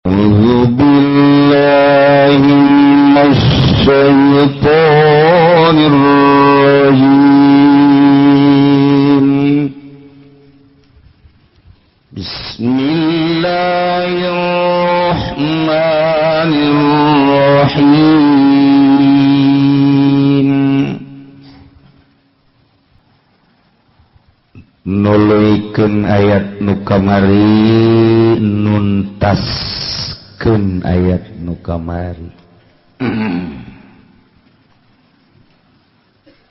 أعوذ بالله من الشيطان الرجيم. بسم الله الرحمن الرحيم. Nuluykeun ayat nu kamari, nuntaskeun ayat nu kamari.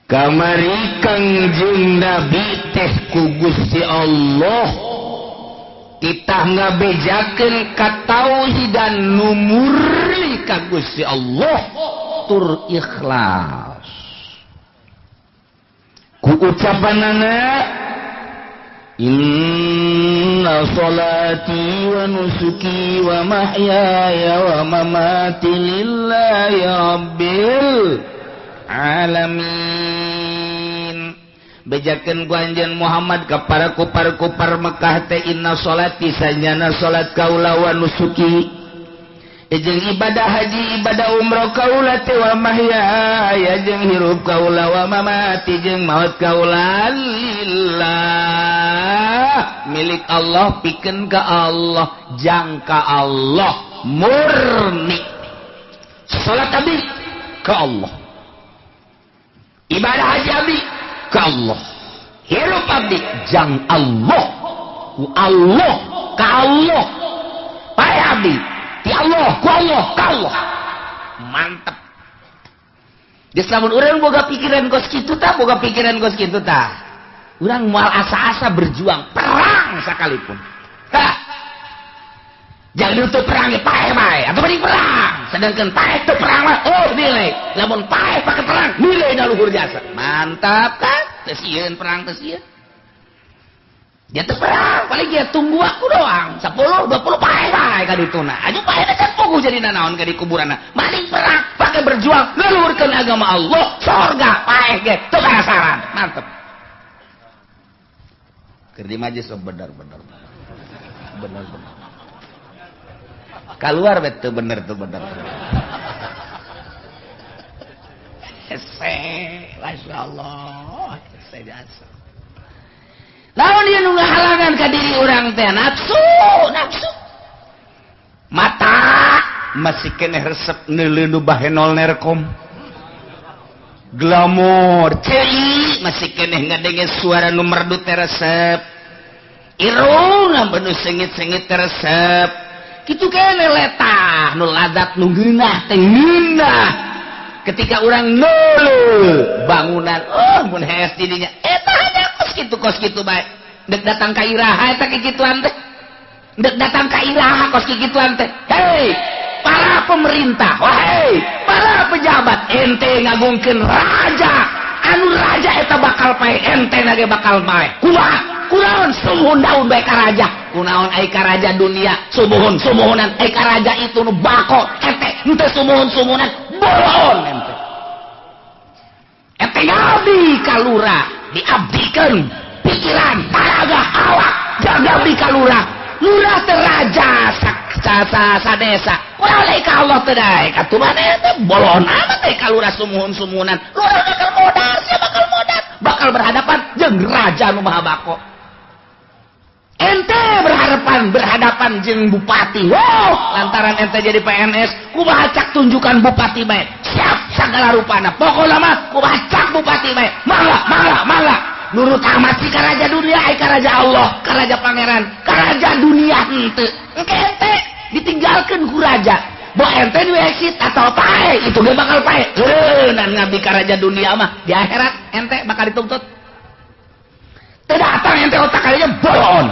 Kamari Kangjeng Nabi teh ku Gusti Allah kita ngabejakeun katauhidan nu murni ka Gusti Allah tur ikhlas. Ku ucapanana inna salati wa nusuki wa mahyaya wa mamati lillahi rabbil alamin. Bejakeun ku anjeun Muhammad ka para kupar-kupar Mekah teh inna salati sanjana salat kaula wa nusuki jeung ibadah haji ibadah umroh kaula teh wa mahyaya jeung hirup kaula wa mamati jeung maut kaula lillah milik Allah pikeun ka Allah jangka Allah murni. Salat abdi ka Allah, ibadah haji abdi ka Allah, hirup abdi jang Allah, ku Allah ka Allah, pae abdi ti Allah ku Allah ka Allah. Mantep. Geus lamun urang boga pikiran kos kitu tah, boga pikiran kos kitu tah, urang moal asa-asa berjuang perang sekalipun. Hah. Jangan ditutup perang pae bae atau mending perang. Sedangkan pae teu perang mah oh nilai. Lamun pae pake perang nilai na luhur jasa. Mantap kan? Teu sieun perang teu sieun. Dia teu perang, paling dia tunggu aku doang. 10 20 pae bae ka dituna. Aju pae teh puguh jadi nanaon ka di kuburanna. Maling perang pake berjuang ngeluhurkeun agama Allah, sorga pae ge teu karasaran. Mantep. Keur di majelis bener-bener. Bener-bener. Keluar betul bener tuh bener. Hese, masya Allah, hese jasa. Lawan dia nunggu halangan ke diri orang teh nafsu, nafsu. Mata masih keneh resep neuleuh bahenol nerkom. Glamor, cei masih keneh ngadenge suara nu merdu teh resep. Irung nu sengit-sengit teh resep. Kitu kene letah nu ladat nu ngeunah teh ngeunah. Ketika urang neuleuh bangunan, oh mun hees di dinya eta hanya kos kitu bae. Dek datang ka iraha eta kikituan teh. Dek datang ka iraha kos kikituan teh. Hei, para pemerintah, wahai para pejabat, ente ngagungkeun raja. Anu raja eta bakal pae, ente nage bakal pae. Kumaha? Kunaon sumuhun daun bae ka raja? Kunaon ai ka raja dunia? Sumuhun sumuhunan ai ka raja itu nu bako ente henteu sumuhun sumuhunan bolon ente. Ente ngabdi ka lurah, diabdikeun pikiran, taraga, awak, jaga abdi ka lurah. Lurah teh raja sa desa. Kunaon ai ka Allah teh daek atuh maneh teh bolon amat ai ka lurah sumuhun sumuhunan. Lurah bakal modar, sia bakal modar, bakal berhadapan jeung raja nu maha bako. Ente berhadapan jeung bupati. Wow, lantaran ente jadi PNS, kumaha cak tunjukan bupati bae. Siap sagala rupana. Pokona mah kumaha cak bupati bae. Mangga, mangga, mangga. Nurut amat sih ka raja dunia, ai ka raja Allah, ka raja pangeran, ka raja dunia henteu. Engke ente ditinggalkeun ku raja. Bo ente nu exit atau pae, itu ge bakal pae. Heunan ngabdi ka raja dunia mah di akhirat ente bakal dituntut. Teu datang ente otak kalinya bolon.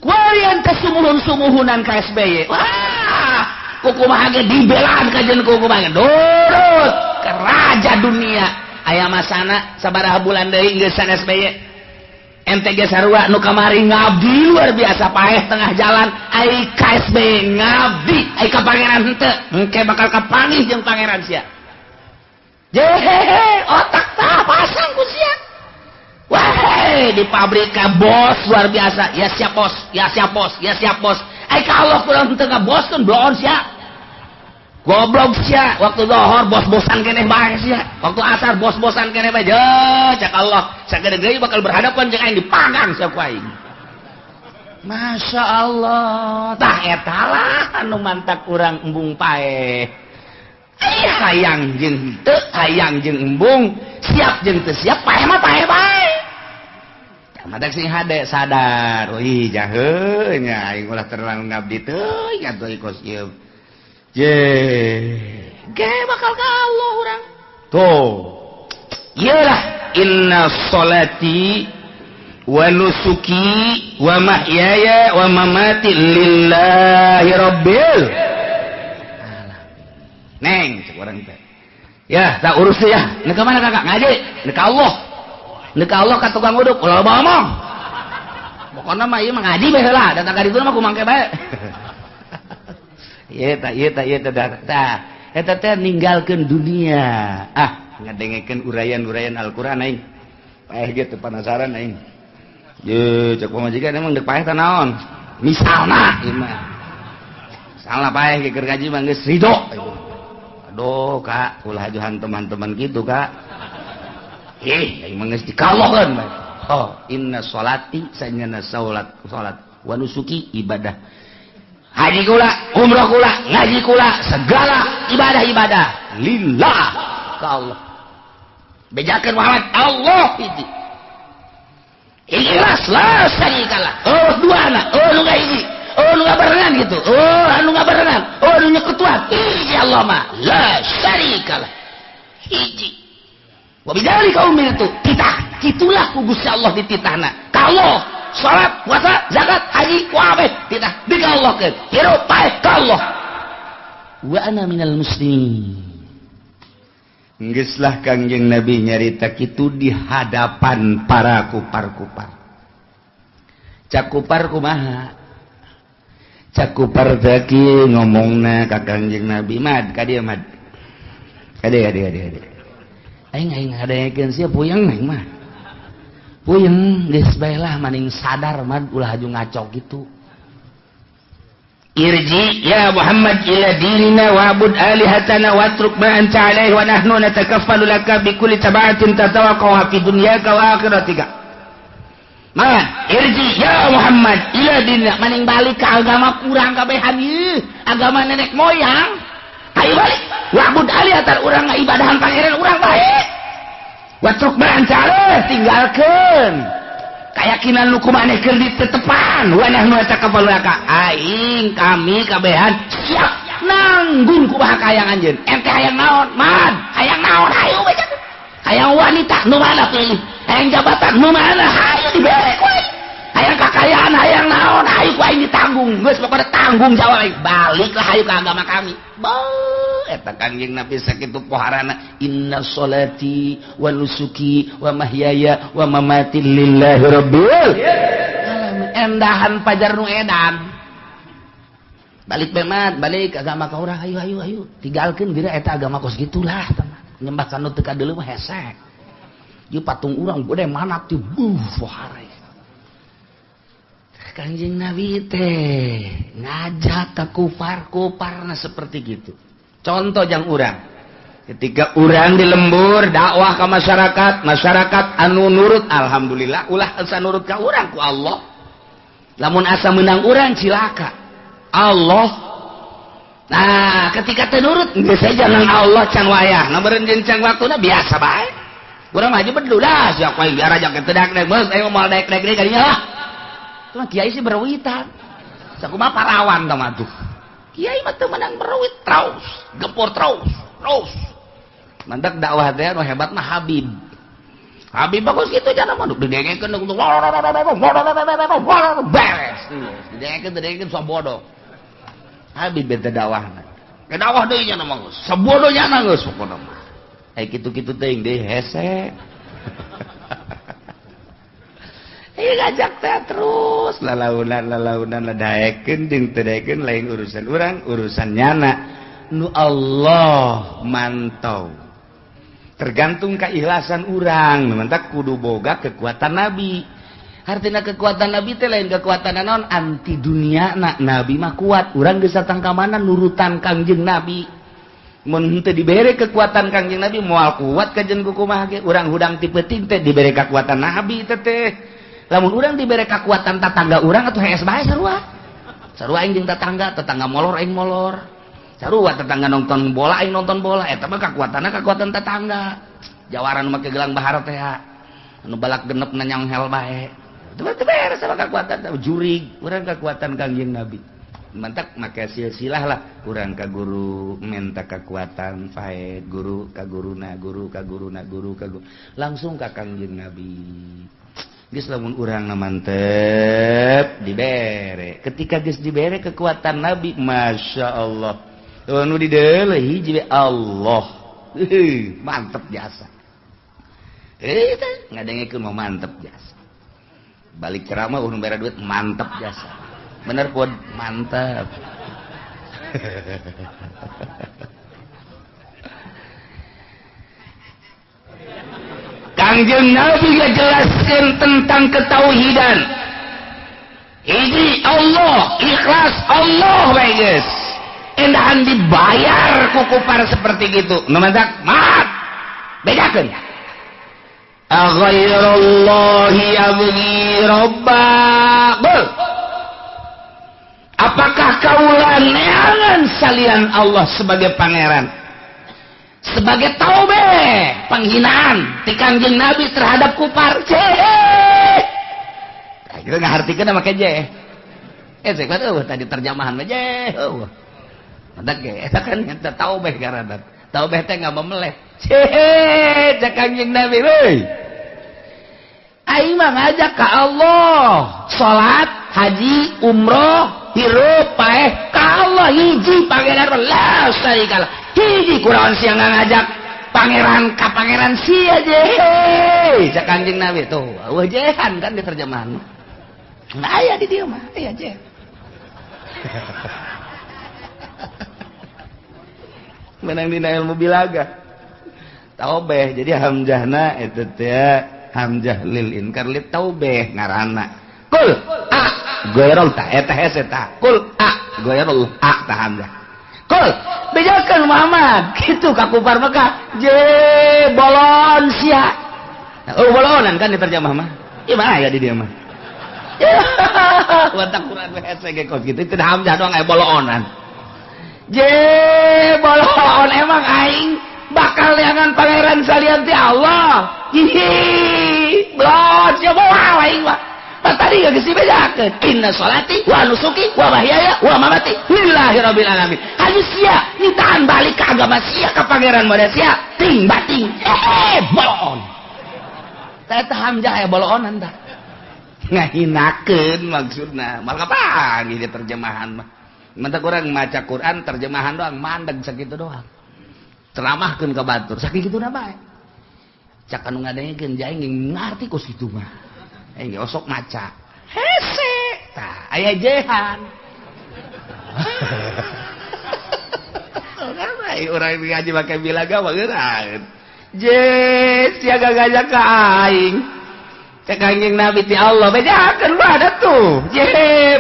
Kuari ente sumuhun-sumuhunan ka SBY. Wah, kukumaha ge dibelaan ka jeung kukumaha ge nurut ka raja dunia. Aya masana sabaraha bulan deui geus SBY. Ente ge sarua nu kamari ngabdi luar biasa paeh tengah jalan ai ka SBY ngabdi ai ka pangeran henteu. Engke bakal kapanggih jeung pangeran sia. Jehehe, otak tah pasang ku sia. Wah, di pabrik bos luar biasa. Ya siap bos, ya siap bos, ya siap bos. Ai ka Allah kurang teu ngaboskeun bloon sia. Goblok sia, waktu zuhur bos-bosan keneh bae sia. Waktu asar bos-bosan keneh bae. Cak Allah, sagede deui bakal berhadapan jeung aing dipanggang sia ku aing. Masya Allah, tah eta lah anu mantak urang embung paeh. Ai hayang jeung teu, hayang jeung embung, siap jeung teu siap, paeh mah paeh bae. Madak sing hade sadar, ih jahe nya aing ulah terlalu ngabdi teuing atuh kos ieu. Je, ge bakal ka Allah urang. Tuh. Ieu lah inna sholati wa nusuki wa mahyaya wa mamati lillahi rabbil alamin. Neng cek urang teh. Ya, tak urus ya. Nek ka mana kakak? Ngaji. Nek ka Allah. Nek ka Allah ka tukang uduk ulah loba omong. Pokona mah ieu mah ngaji bae heula, datang ka ditu mah kumangke bae. Ieu tah ieu tah ieu tah tah. Eta teh ninggalkeun dunia. Ah, ngadengekeun uraian-uraian Al-Qur'an aing. Paeh ge teu penasaran aing. Ye, cek pamajikan emang dek paeh teh naon? Misalna ieu mah. Salah paeh ge keur ngaji mah geus ridho. Aduh, Kak, ulah ajuhan teman-teman gitu, Kak. Ih, aing mah geus dikalohkeun bae. Oh, inna sholati sanyana salat salat wa nusuki ibadah. Haji kula, umroh kula, ngaji kula, segala ibadah-ibadah lillah ka Allah. Bejakeun Muhammad Allah hiji. Ikhlas la syarikalah. Oh dua anak, oh nu hiji, oh nu ngabarengan gitu, oh anu ngabarengan, oh nu nyekutuan. Hiji Allah mah la syarikalah. Hiji. Wa bidzalika umirtu. Titah, kitulah ku Gusti Allah dititahna. Ka Allah, salat, puasa, zakat, haji, kabeh titah dikallahkeun. Hirup paeh ka Allah. Wa ana minal muslimin. Geuslah Kangjeng Nabi nyarita kitu di hadapan para kupar-kupar. Cak kupar kumaha? Cak kupar teh ngomongna ka Kangjeng Nabi, mad ka dieu mad. Ka dieu ka dieu ka dieu. Aing aing ngadengekeun sia puyeng aing mah. Puyeng geus bae lah maning sadar mad ulah haju ngaco kitu. Irji ya Muhammad ila dinina wa'bud alihatana watruk ma anta alaihi wa nahnu natakaffalu laka bi kulli tabatin tatawaqqa fi dunyaka wa akhiratika. Ma irji ya Muhammad ila dinina maning balik ka agama kurang kabehan ieu, agama nenek moyang. Ayo balik wa'bud alihatan urang ngaibadahan pangeran urang bae. Watruk ma anta alaihi tinggalkeun keyakinan lu kumaneh keur ditetepan wa nahnu natakaffalu laka. Aing kami kabehan siap nanggung kumaha kahayang anjeun. Ente hayang naon? Mad, hayang naon hayu bae. Hayang wanita nu mana pilih? Hayang jabatan nu mana? Hayu dibere ku aing. Hayang kakayaan hayang naon? Hayu ku aing ditanggung. Geus pokona tanggung jawab aing. Baliklah hayu ka agama kami. Beuh, eta Kangjeng Nabi sakitu poharana inna sholati wa nusuki wa mahyaya wa mamati lillahi rabbil alamin. Endahan pajar nu edan. Balik bae mat, balik agama ka urang hayu hayu hayu. Tinggalkeun geura eta agama kos gitulah teman. Nyembah ka nu teu kadeuleu mah hesek. Ieu patung urang gede mana teh buh pohara. Kangjeng Nabi teh ngajak ka kupar-kuparna seperti gitu. Contoh jang urang. Ketika urang di lembur dakwah ke masyarakat, masyarakat anu nurut alhamdulillah, ulah asa nurut ka urang ku Allah. Lamun asa menang urang cilaka. Allah. Nah, ketika teu nurut geus saja nang Allah can wayah. Meureun jeung can waktuna biasa bae. Urang mah aja bedul dah sia ku aing biar aja teu daek geus aing moal daek-daek deui ka dinya lah. Cuma kiai sih berwitan. Sakumaha parawan tah mah tuh. Kiai mah teu menang berwit terus, gempur terus, terus. Mantak dakwah teh nu hebat mah Habib. Habib bagus kitu jana mah didengekeun beres. Didengekeun sabodo. Habib beta dakwahna. Ke dakwah deui nya mah geus. Sabodo nya geus pokona mah. Ai kitu-kitu teuing deui hese. Ieu ngajak teh terus lalaunan ladaekeun jeung teu daekeun lain urusan urang, urusan nyana. Nu Allah mantau. Tergantung keikhlasan urang, mantak kudu boga kekuatan Nabi. Artina kekuatan Nabi teh lain kekuatan naon anti dunia na Nabi mah kuat. Urang geus datang ka mana nurutan Kangjeng Nabi. Mun henteu dibere kekuatan Kangjeng Nabi moal kuat kajen kumaha ge. Urang hudang ti peuting teh dibere kekuatan Nabi teh teh. Lamun urang dibere kekuatan tatangga urang atuh hees bae sarua. Sarua aing jeung tatangga, tetangga molor aing molor. Sarua tetangga nonton bola aing nonton bola. Eta mah kekuatanna kekuatan tetangga. Jawaran make gelang bahar teh anu balak genep nanyang hel bae. Itu mah teu beres sama kekuatan jurig, urang kekuatan Kangjeng Nabi. Mantak make silsilah lah urang ka guru minta kekuatan faed, guru ka guruna, guru ka guruna, guru ka guru. Langsung ka Kangjeng Nabi. Geus lamun urang na mantep dibere. Ketika geus dibere kekuatan Nabi, Masya Allah. Nu dideuleuh hiji Allah. Mantep jasa. Ngadengekeun mah mantep jasa. Balik ceramah nu mere duit mantep jasa. Bener pun mantep. Kangjeng Nabi ngajelaskeun tentang ketauhidan. Hiji Allah, ikhlas Allah bae geus. Endahan dibayar ku kupar seperti gitu. Nu mantak mat. Bedakeun. Aghairallahi abghi rabba. Apakah kaulah neangan salian Allah sebagai pangeran? Sebagai taube penghinaan ti Kangjeng Nabi terhadap kupar. Ceh. Tah kitu ngahartikeun make je. Tadi terjemahan mah je. Eueuh. Mantak ge eta kan eta taubeh garanan. Taubeh teh ngamemeleh. Ceh, cek Kangjeng Nabi euy. Aing mah ngajak ka Allah, salat, haji, umroh, hirup, paeh ka Allah hiji pangeran la syarikalah. Hiji kurawan sia ngajak pangeran ka pangeran sia je. Cek Kangjeng Nabi tuh, eueuh jehan kan di terjemahan. Nah aya di dieu mah, aya je. Menang dina ilmu bilaga. Taubeh jadi hamzahna eta teh hamzah lil inkar lit taubeh ngaranna. Kul a ghairul ta eta hese ta. Kul a ghairul a ta hamzah. Kul bejakeun Muhammad kitu ka kufar Mekah je bolon sia. Oh bolonan kan diterjemah mah. Ieu mah aya di dieu mah. Watak Quran hese ge kos kitu teu hamzah doang aya boloonan. Je bolon emang aing bakal neangan pangeran salian ti Allah. Hihi, blon sia moal aing mah. Pan tadi geus dibedakeun inna sholati wa nusuki wa mahyaya wa mamati lillahi rabbil alamin. Hayu sia nitahan balik ke agama sia ka pangeran model sia ting bating. Bolon. Tah eta hamzah aya boloonan tah. Ngahinakeun maksudna. Mal kapanggih di terjemahan mah. Mantak orang maca Quran terjemahan doang mandeg sakitu doang. Ceramahkeun ka batur sakitu na bae. Cak anu ngadengekeun jaing ngarti kos kitu mah. Aing osok maca. Hese tah aya jehan. Karena urang ngaji make bilaga mah geuraeun. Je sia gagajak ka aing. Cek Kangjeng Nabi ti Allah bejakeun bae tuh. Je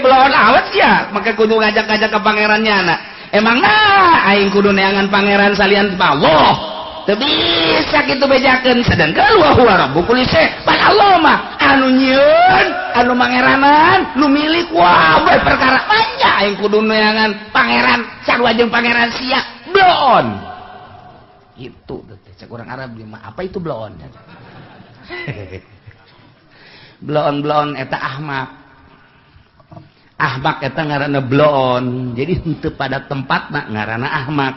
belon awet sia make kudu ngajak-ngajak ka pangerannya na. Emang nah aing kudu neangan pangeran salian Allah. Teu bisa kitu bejakeun sedengkeun wa huwa rabbu kulli syai. Pan Allah mah anu nyieun, anu mangeranan, nu milik wae perkara manja aing kudu neangan pangeran sarua jeung pangeran sia. Bloon. Itu teh cek urang Arab mah apa itu bloon? Bloon-bloon eta ahmak. Ahmak eta ngaranna bloon. Jadi henteu pada tempatna ngaranna ahmak.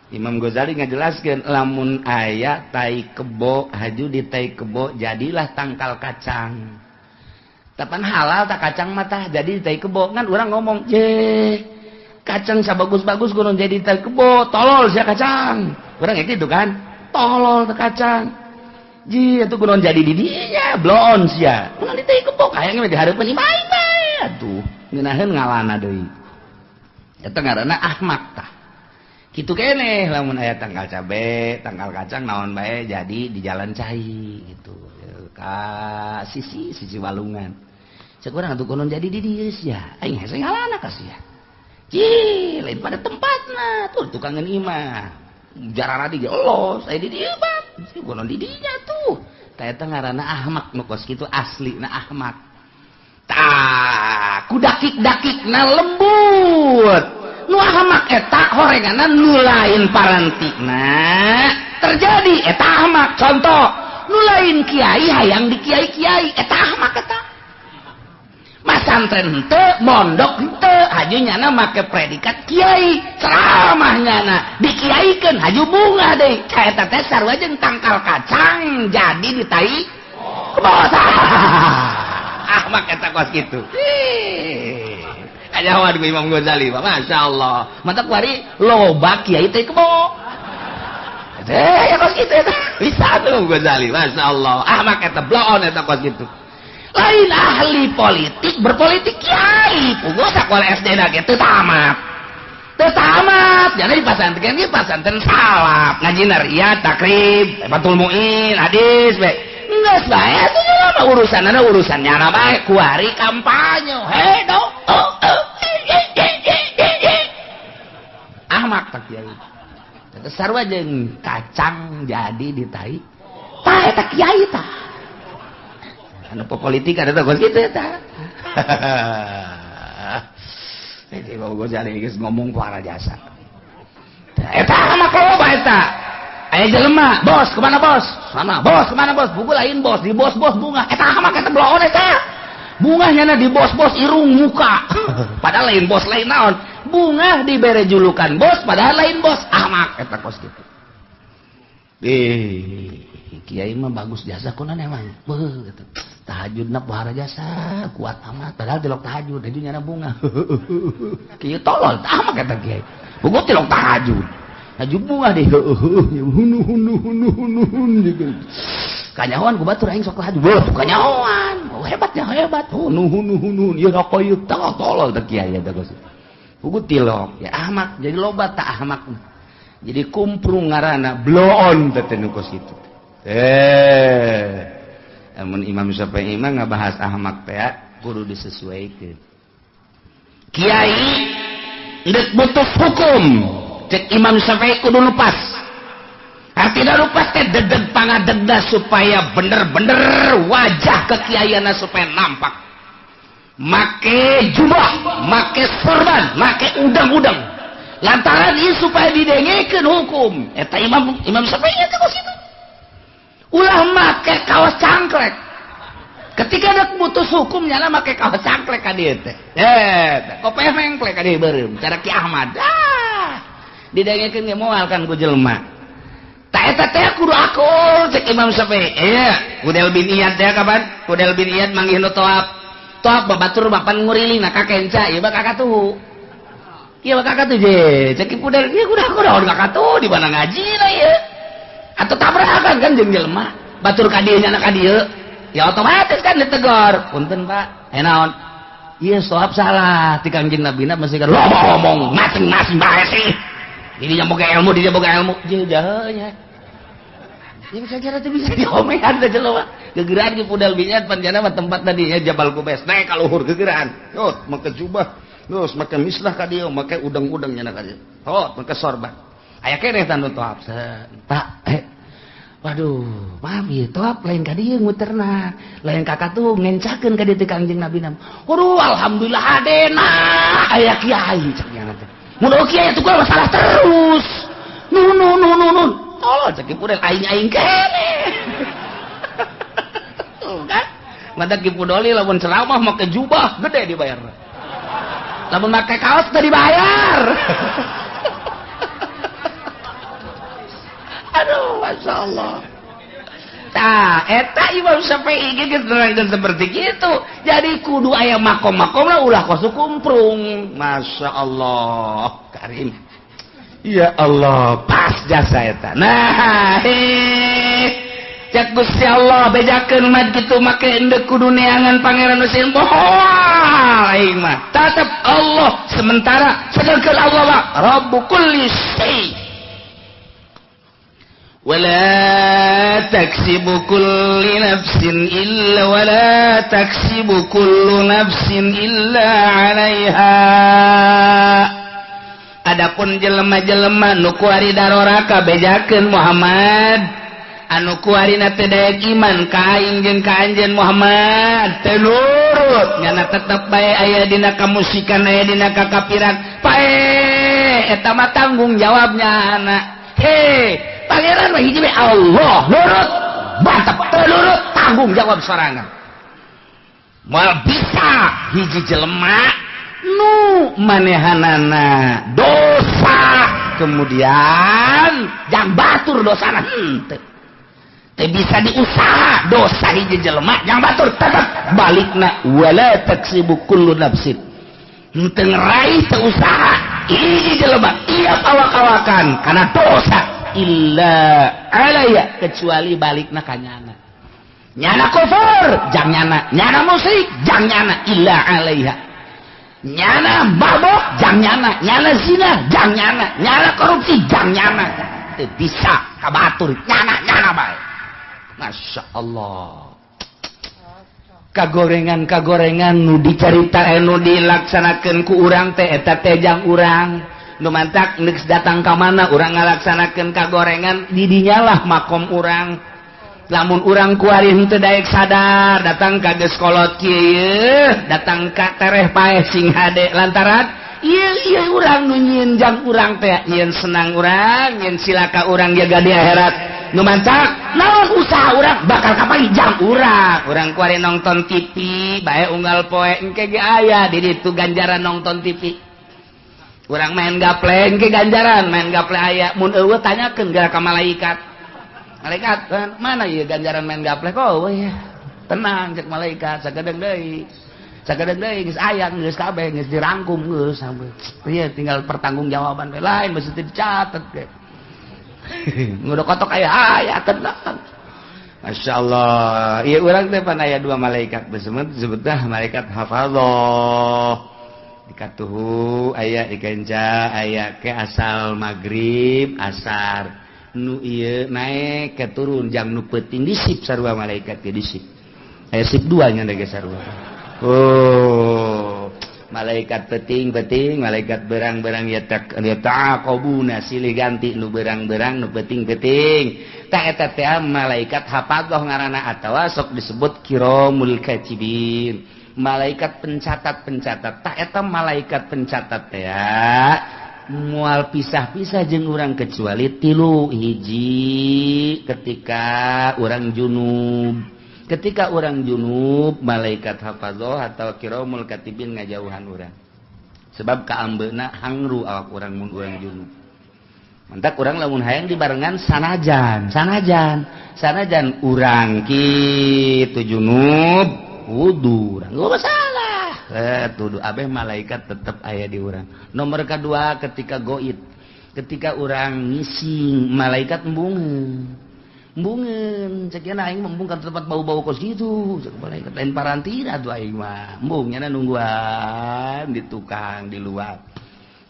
Imam Ghazali ngajelaskeun lamun aya tai kebo haju di tai kebo jadilah tangkal kacang. Tapan halal tak kacang mah tah jadi tai kebo. Kan urang ngomong, "Je, kacang sabagus-bagus kudu jadi tai kebo, tolol sia kacang." Urang kayak gitu kan? Tolol teh kacang. Ji itu kunaon jadi di dinya bloon sia. Kunaon di tai kebo hayang mah dihareupeun imah bae atuh. Ngeunaheun ngalana deui. Eta ngaranna ahmak tah. Kitu keneh lamun aya tangkal cabe, tangkal kacang naon bae jadi di jalan cai gitu. Ka sisi sisi walungan. Cek urang atuh konon jadi di dieu sia. Aing hese ngalana ka sia. Cih, lain pada tempatna tuh tukangan imah. Jarara di ge los, aya di dieu bab. Si konon di dinya tuh. Tah eta ngaranna ahmak nu kos kitu aslina ahmak. Tah, ku dakik-dakikna lembut. Nu ahmak eta horenganna nu lain parantina. Terjadi eta ahmak. Contoh, nu lain kiai hayang di kiai-kiai eta ahmak eta. Masantren henteu, mondok henteu, haju nyana make predikat kiai, ceramah nyana dikiaikeun haju bunga deui. Ca eta teh sarua jeung tangkal kacang jadi ditai kebos. Ahmak eta kos kitu. Kanyahoan ku Imam Ghazali, Masya Allah. Mantap kuari loba kiai teh kebo. Ya kos kitu eta. Bisa tuh Ghazali, Masya Allah. Ahmak eta bloon eta kos kitu. Lain ahli politik berpolitik kiai puguh sakola SD na ge teu tamat. Teu tamat, jadi di pasantren ge pasantren salaf, ngaji nariyat, takrib, Fathul Muin, hadis bae. Geus bae atuh mah urusanna urusan nyana bae kuari kampanye. He do. Ahmak tak kiai. Teu sarua jeung kacang jadi ditai. Tah eta kiai tah. Anu politik ada tuh kos kitu eta. Jadi Imam Ghazali geus ngomong para jasa. Eta mah loba eta. Aya jelema, bos kemana bos? Sana, bos kemana bos? Buku lain bos, di bos-bos bunga. Eta mah eta bloon eta. Bunga nyana di bos-bos irung muka. Padahal lain bos lain naon. Bunga dibere julukan bos padahal lain bos. Ahmak eta kos kitu. Kiai mah bagus jasa kunan emang. Beuh gitu. Tahajudna pohara jasa kuat amat padahal tilok tahajud haju nyana bunga. Kieu tolol tah mah kata kiai. Buku tilok tahajud. Haju bunga deh. Hunu hunu hunu hunu hunu. Kanyahoan ku batur aing sok tahajud. Beuh kanyahoan. Oh hebatnya hebat. Hunu hunu hunu ieu rokok tah tolol teh kiai eta geus. Buku tilok ya ahmak jadi loba tah ahmak. Jadi kumprung ngaranna bloon teh nu kos kitu. Amun Imam Syafi'i mah ngabahas ahmak teh kudu disesuaikeun. Kiai geus butuh hukum, cek Imam Syafi'i kudu lupas. Artina lupas teh dedeg pangadegna supaya bener-bener wajah kekiaianna supaya nampak. Make jubah, make sorban, make udang-udang. Lantaran ieu supaya didengekeun hukum. Eta Imam Syafi'i teh kos kitu. Ulah make kaos cangklek. Ketika ada putus hukum nyala make kaos cangklek ka dieu teh. Kopeh mengklek ka dieu beureum cara Ki Ahmad. Ah, didengekeun ge moal kan ku jelema. Ta eta teh kudu akur cek Imam Syafi'i. Iya, Kudel bin Iyad teh kapan? Kudel bin Iyad manggih nu toap. Toap babatur bapan nguriling na ka kenca ieu mah kakatuh. Ieu mah kakatuh je. Cek Kudel ieu kudu akur kakatuh di mana ngaji lah ieu. Atau tabrakan kan jeung jelema batur ka dieu nya ka dieu ya otomatis kan ditegor punten Pak naon ieu sohab salah ti Kangjeng Nabina mesti kan loba ngomong masing-masing bae sih dinya boga ilmu dinya boga ilmu jeung jahenya ya bisa kira teh bisa diomean teh jelema gegeran di Pudel Binyat panjana mah tempat tadi ya Jabal Kubes naik ka luhur gegeran yot make jubah terus make mislah ka dieu make udang-udang nya ka dieu hot make sorban aya keneh tanu toap Pak waduh maaf ieu toap lain ka dieu muterna lain ka katuh ngencakeun ka dieu teh Kangjeng Nabi nam waduh alhamdulillah hadena aya kiai cek nya teh mun kiai atuh masalah terus nun nun nun nun tolol cek Ki Pudel aing-aing keneh tuh kan mata Ki Pudoli lamun ceramah make jubah gede dibayar lamun make kaos teu dibayar. Aduh, Masya Allah. Tah, eta Imam Syafi'i geus nerangkeun seperti gitu. Jadi kudu aya makom-makomna ulah kos kumprung. Masya Allah, Karim. Ya Allah, pas jasa eta. Nah, cek Gusti Allah bejakeun mah kitu make endek kudu neangan Pangeran Husein bohong aing mah. Tetep Allah sementara sedangkan Allah mah Rabbu kulli syai. Wala taksibu kulli nafsin illa wala taksibu kullu nafsin illa 'alaiha. Adapun jelema-jelema nu kuari daroraka bejakeun Muhammad, anu kuarina teu daek iman ka aing jeung ka anjeun Muhammad, teu nurut nyana tetep bae aya dina kamusikan, aya dina kakapiran, pae eta mah tanggung jawabnya anak. He, pangeran mah hiji Allah, nurut mantap, teu nurut tanggung jawab sorangan. Moal bisa hiji jelema nu manehanana dosa kemudian jang batur dosana henteu. Teu bisa diusaha dosa hiji jelema jang batur tetep balikna wala taksibu kullu nafsin. Henteu ngeraih teu usaha hiji jelema tiap awak-awakan kana dosa illa alaya kecuali balikna ka nyana. Nyana kufur jang nyana, nyana musyrik jang nyana illa alaiha. Nyana mabok jang nyana, nyana zina jang nyana, nyana korupsi jang nyana. Teu bisa ka batur nyana nyana bae. Masya Allah. Kagorengan-kagorengan nu dicarita nu dilaksanakeun ku urang teh eta teh jang urang. Nu mantak geus datang ka mana urang ngalaksanakeun kagorengan di dinyalah makom urang. Lamun urang kuari henteu daek sadar datang ka geus kolot kieu, datang ka tereh paeh sing hade lantaran ieu ieu urang nu nyieun jang urang teh nyieun senang urang, nyieun silaka urang jaga di akhirat. Nu mantak naon usaha urang bakal kapanggih jang urang. Urang kuari nonton TV bae unggal poe engke ge aya di ditu ganjaran nonton TV. Urang main gaple engke ganjaran main gaple aya, mun eueuh tanyakeun geura ka malaikat. Malaikat mana ieu ganjaran main gaple kok eueuh ya. Tenang cek malaikat sakedeung deui. Sakedeung deui geus aya geus kabeh geus dirangkum geus sampe. Ieu tinggal pertanggungjawaban we lain mesti dicatet ge. Ngudah kotok aya aya tenang. Masya Allah. Ieu urang teh pan aya dua malaikat besemet disebutna malaikat hafadzah. Dikatuhu aya dikenca aya ke asal maghrib asar nu ieu naek ke turun jam nu peuting disip sarua malaikat ge disip. Aya sip dua nya ge sarua. Oh, malaikat peuting-peuting, malaikat berang-berang ya taqabuna silih ganti nu berang-berang nu peuting-peuting. Tah eta teh malaikat hafadzah ngaranna atawa sok disebut kiramul katibin. Malaikat pencatat-pencatat. Tah eta malaikat pencatat teh mual pisah-pisah jeung urang kecuali tilu hiji ketika urang junub. Ketika urang junub malaikat hafadzah atau kiramul katibin ngajauhan urang. Sebab kaambeuna hangru awak urang mun urang junub. Mantak urang lamun hayang dibarengan sanajan, sanajan, sanajan urang kitu junub wudu urang enggak masalah. Tuduh abeh malaikat tetep aya di urang. Nomor kedua ketika goib, ketika urang ngising malaikat embungeun. Embungeun cek nya aing embung ka tempat bau-bau kos kitu, cek malaikat lain parantina atuh aing mah. Embung nya nungguan di tukang di luar.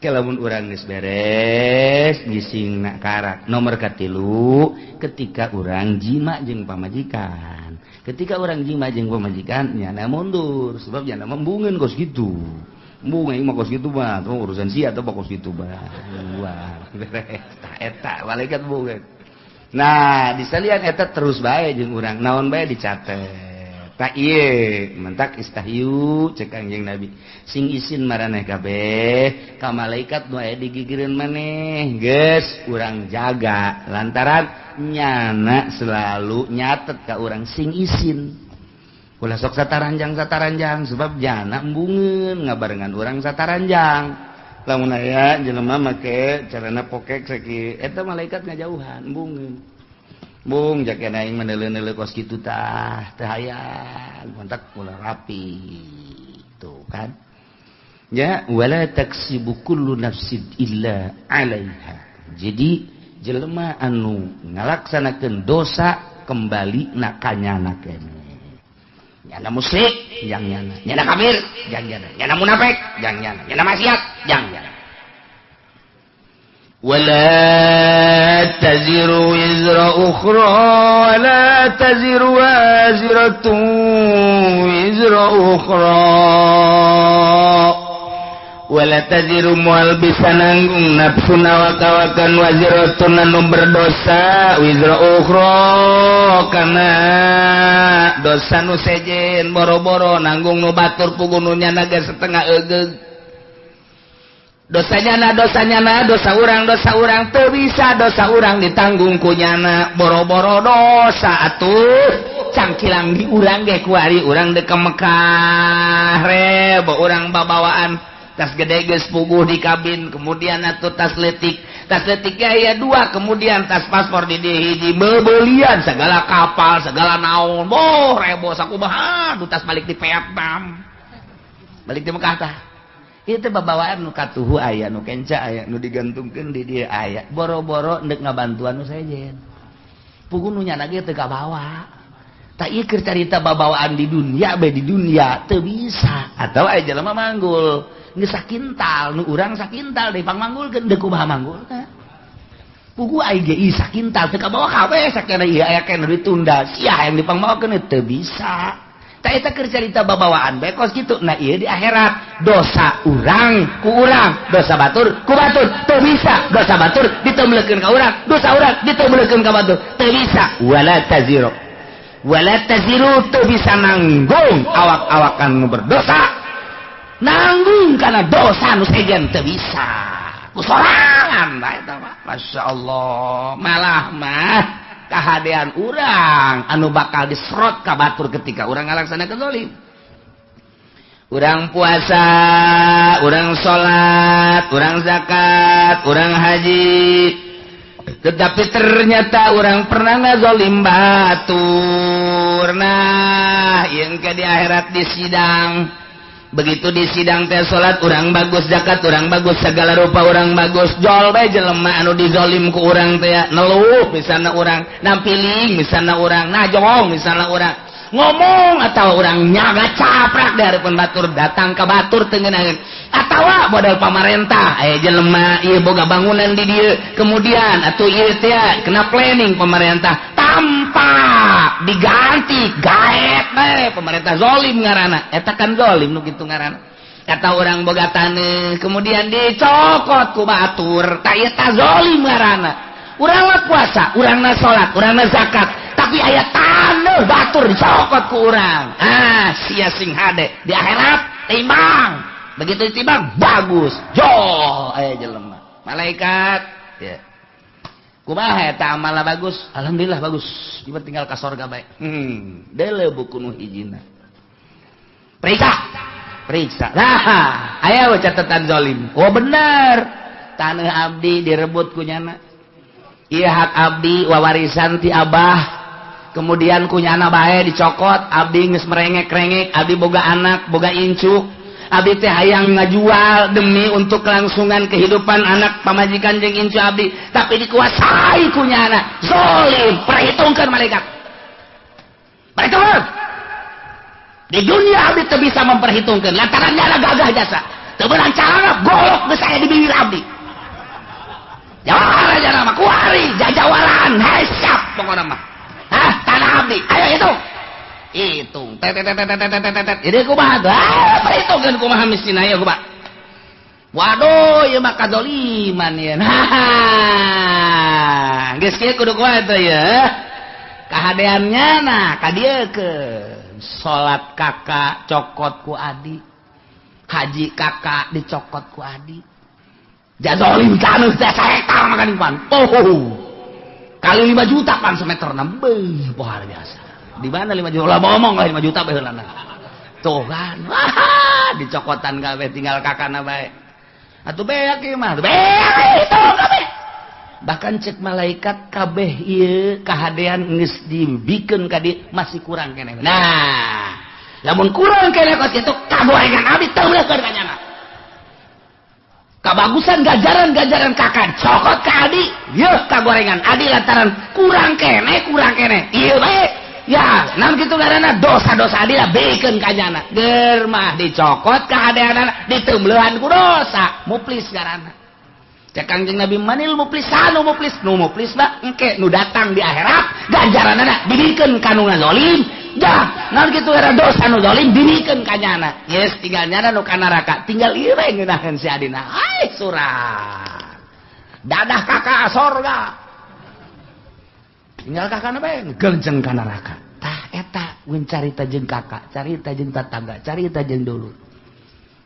Ke lamun urang geus beres ngising nak karak. Nomor katilu ketika urang jima jeung pamajikan. Ketika orang jima jeung pamajikan nyana mundur sebab nyana embungeun kos kitu. Embung aing mah kos kitu mah tuh urusan sia atuh kos kitu mah. Wah, beres tah eta malaikat embungeun. Nah, disalian eta terus bae jeung urang naon bae dicatet. Tah ieu mentak istahyu cek Kangjeng Nabi. Sing isin maraneh kabeh ka malaikat nu aya digigireun maneh. Geus urang jaga lantaran nyana selalu nyatet ka urang sing isin. Ulah sok sataranjang-sataranjang sebab jana embungeun ngabarengan urang sataranjang. Lamun aya jelema make carana pokek sakieu eta malaikat ngajauhan embungeun. Bung jakena aing meneuleuh-neuleuh kos kitu tah teu hayang kontak ulah rapi tuh kan. Ya wala taksibu kullu nafsin illa 'alaiha. Jadi jelema anu ngalaksanakeun dosa kembali na kanyana keneh. Nyana musyrik jang nyana, nyana kafir jang nyana, nyana munafik jang nyana, nyana maksiat jang nyana. Wala taziru wizra ukhra wa la taziru waziratun wizra ukhra wala taziru moal bisa nanggung nafsu awak-awakan waziratun anu berdosa wizra ukhra kana dosa nu sejen boro-boro nanggung nu batur puguh nu nyana ge setengah egeug dosanya na dosa urang teu bisa dosa urang ditanggung ku nyana boro-boro dosa atuh cangkilang di urang ge kuari urang deuk ka Mekah rebo urang babawaan tas gede geus puguh di kabin kemudian atuh tas leutik aya dua kemudian tas paspor di dieu hiji bebeulian segala kapal segala naon boh rebo sakumaha du tas balik di Vietnam balik di Mekah tah ieu teh babawaan nu katuhu aya nu kenca aya nu digantungkeun di dieu aya boro-boro deuk ngabantuan nu sejen puguh nu nyana ge teu kabawa tah ieu keur carita babawaan di dunia bae di dunia teu bisa atawa aya jelema manggul geus sakintal nu urang sakintal deui pangmanggulkeun deuk kumaha manggulna puguh ai ge ieu sakintal teu kabawa kabeh sakena ieu aya keneh ditunda sia hayang dipangmawakeun teu bisa tah eta keur carita babawaan bae kos kitu. Nah ieu di akhirat dosa urang ku urang dosa batur ku batur teu bisa dosa batur ditemleukeun ka urang dosa urang ditemleukeun ka batur teu bisa wala taziru wala taziru teu bisa nanggung awak-awakan nu berdosa nanggung karena dosa nu sejen teu bisa ku sorangan bae eta mah. Masyaallah malah mah kahadean urang anu bakal diserot ka batur ketika urang ngalaksanakeun zalim. Urang puasa, urang salat, urang zakat, urang haji, tetapi ternyata urang pernah ngazolim batur. Nah yang ke di akhirat di sidang begitu di sidang teh salat urang bagus, zakat urang bagus, segala rupa urang bagus, jol bae jelema anu dizolim ku urang teh neluh misalna urang, nampiling misalna urang, najong misalna urang, ngomong atau urang nyaga caprak di hareupeun batur, datang ka batur teu ngeunaheun atawa modal pamarentah aya jelema ieu boga bangunan di dieu kemudian atuh ieu teh kena planning pemerintah tanpa diganti gaet bae pemerintah zolim ngaranna eta kan zolim nu kitu ngaranna kata urang boga taneuh kemudian dicokot ku batur ta ieu ta zolim ngaranna urang mah puasa urangna salat urangna zakat tapi aya taneuh batur dicokot ku urang ah sia sing hade di akhirat timbang begitu ditimbang bagus jol aya jelema malaikat ya kumaha eta amalna bagus alhamdulillah bagus ieu tinggal ka sorga bae deuleu buku nu hijina periksa periksa nah aya we catatan zalim oh bener taneuh abdi direbut ku nyana ieu hak abdi wawarisan ti abah kemudian ku nyana bae dicokot abdi geus merengek-rengek abdi boga anak boga incu abdi teh hayang ngajual demi untuk kelangsungan kehidupan anak pamajikan jeung incu abdi tapi dikuasai ku nyana zalim perhitungkeun malaikat perhitungkeun di dunia abdi teu bisa memperhitungkeun lantaran nyana gagah jasa teu meunang carana golok geus aya di bibir abdi jawara jana mah kuari jajawaran hisab pokona mah hah tanah abdi ayo hitung hitung tet tet tet tet tet tet jadi kumaha tuh perhitungkeun kumaha mistina ieu kumaha waduh ieu mah kadzaliman ieu nah geus kieu kudu kumaha teh ieu kahadeannya nah ka dieukeun salat kakak cokot ku adi haji kakak dicokot ku adi jazolim taneuh teh sahektar makan pan oh kali 5 juta pan semeter nambah luar biasa di mana 5 juta lah ngomong lah 5 juta baheulana tuh kan wah dicokotan kabeh tinggal kakana bae atuh beak ieu mah beak itu kabeh bahkan cek malaikat kabeh ieu kahadean geus dibikeun ka dieu masih kurang keneh nah lamun kurang keneh kos kitu kagorengan abdi teu meulekeun ka nyana kabagusan gajaran-gajaran kakak cokot ka adi yeuh kagorengan adi lantaran kurang keneh ieu bae ya naon kitu ngaranna dosa-dosa adi lah bikeun ka nyana ger mah dicokot kahadeanana diteumbeuhan ku dosa muflis ngaranna Cek Kangjeng Nabi manil muflis sanu muflis nu muflis mah engke nu datang di akhirat ganjaranana dibikeun ka nu ngazolim. Dah, naon kitu era dosa nu zalim dibikeun ka nyana. Geus tinggal nyana nu ka neraka, tinggal ieu we ngeunaheun si adina. Ai surat. Dadah kakak sorga. Tinggal kakakna bae geunceung ka neraka. Tah eta mun carita jeung kakak, carita jeung tatangga, carita jeung dulur.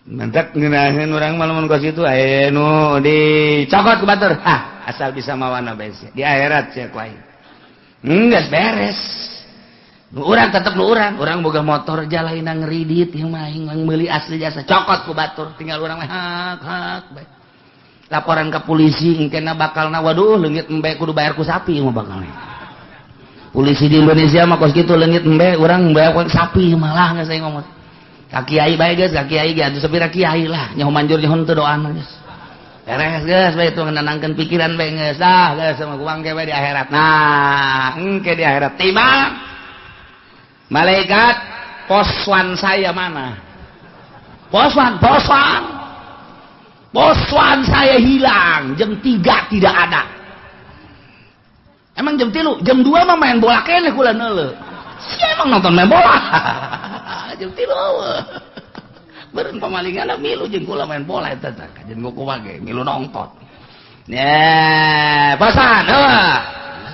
Mantak ngeunaheun urang mah lamun ka situ aya nu dicokot ku batur. Ah, asal bisa mawana bae sia. Di akhirat sia ku aing. Geus beres. Nu urang tetep nu urang, urang boga motor jalaina ngeridit ieu mah aing meuli asli jasa cokot ku batur, tinggal urang mah hak hak bae. Laporan ke polisi engkena bakalna waduh leungit embe kudu bayar ku sapi mah bakalna. Polisi di Indonesia mah kos kitu leungit embe urang bayar ku sapi malah geus saya ngomong. Ka kiai bae geus, ka kiai ge atuh sapira kiai lah, nyaho manjur nyaho teu doana geus. Beres geus bae itu nenangkeun pikiran bae geus dah geus sama kuang ge bae di akhirat. Nah, engke di akhirat tiba malaikat poswan saya mana? Poswan, poswan. Poswan saya hilang, jam 3 tidak ada. Emang jam 3, jam 2 mah main bola keneh kula neuleuh. Sia emang nonton main bola. Jam 3 beureun pamalingan milu jeung kula main bola eta tah kajen kumaha ge milu nonton. Ya, bosan heuh.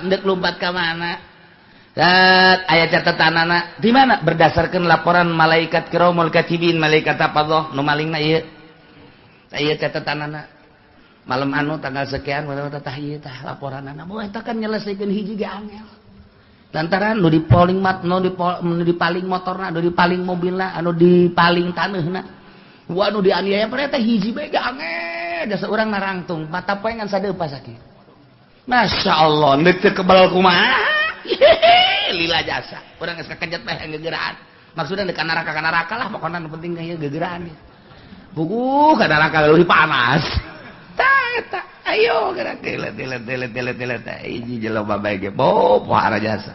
Endek lompat ka mana? Tat aya catatanana di mana? Berdasarkan laporan malaikat kiramul katibin, malaikat hafadzah nu malingna ieu. Ieu catatanana. Malam anu tanggal sekian tah ieu tah laporanana. Moal eta kan nyelesaikeun hiji ge angel. Lantaran nu dipaling mat, nu dipaling motorna, nu dipaling mobilna, anu dipaling taneuhna. Wah nu dianiaya teh hiji bae ge angel, da saurang narangtung, mata poe ngan sadeupa sakieu. Masya Allah, neuk teu kebal kumaha? Lila jasa. Urang geus kakejet bae gegeraan. Maksudna deuk ka neraka lah pokona nu penting ieu gegeraan. Buku ka neraka leuwih panas. Tah eta, ayo gerak telet telet telet telet telet hiji jelema bae ge bo pohara jasa.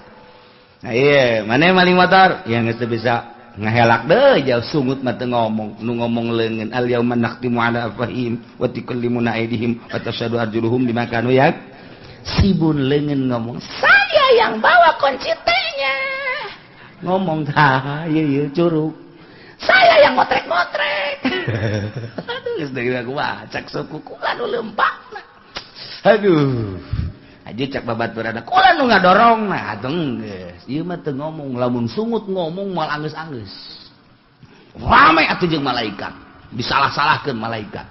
Nah ieu, maneh maling motor yang geus teu bisa ngahelak deui jauh sungut mah teu ngomong, nu ngomong leungeun al yauma nakhtimu ala afwahihim wa tukallimuna aydihim wa tashhadu arjuluhum bima kanu yak. Sibun leungeun ngomong, saya yang bawa kunci T-nya. Ngomong tah ieu ieu curug. Saya yang ngotrek-ngotrek. Aduh, geus deui kumaha cak suku kula nu leumpakna. Aduh. Aja cak babaturana kula nu ngadorong nah atuh geus. Ieu mah teu ngomong, lamun sungut ngomong moal anggeus-anggeus. Rame atuh jeung malaikat. Disalah-salahkeun malaikat.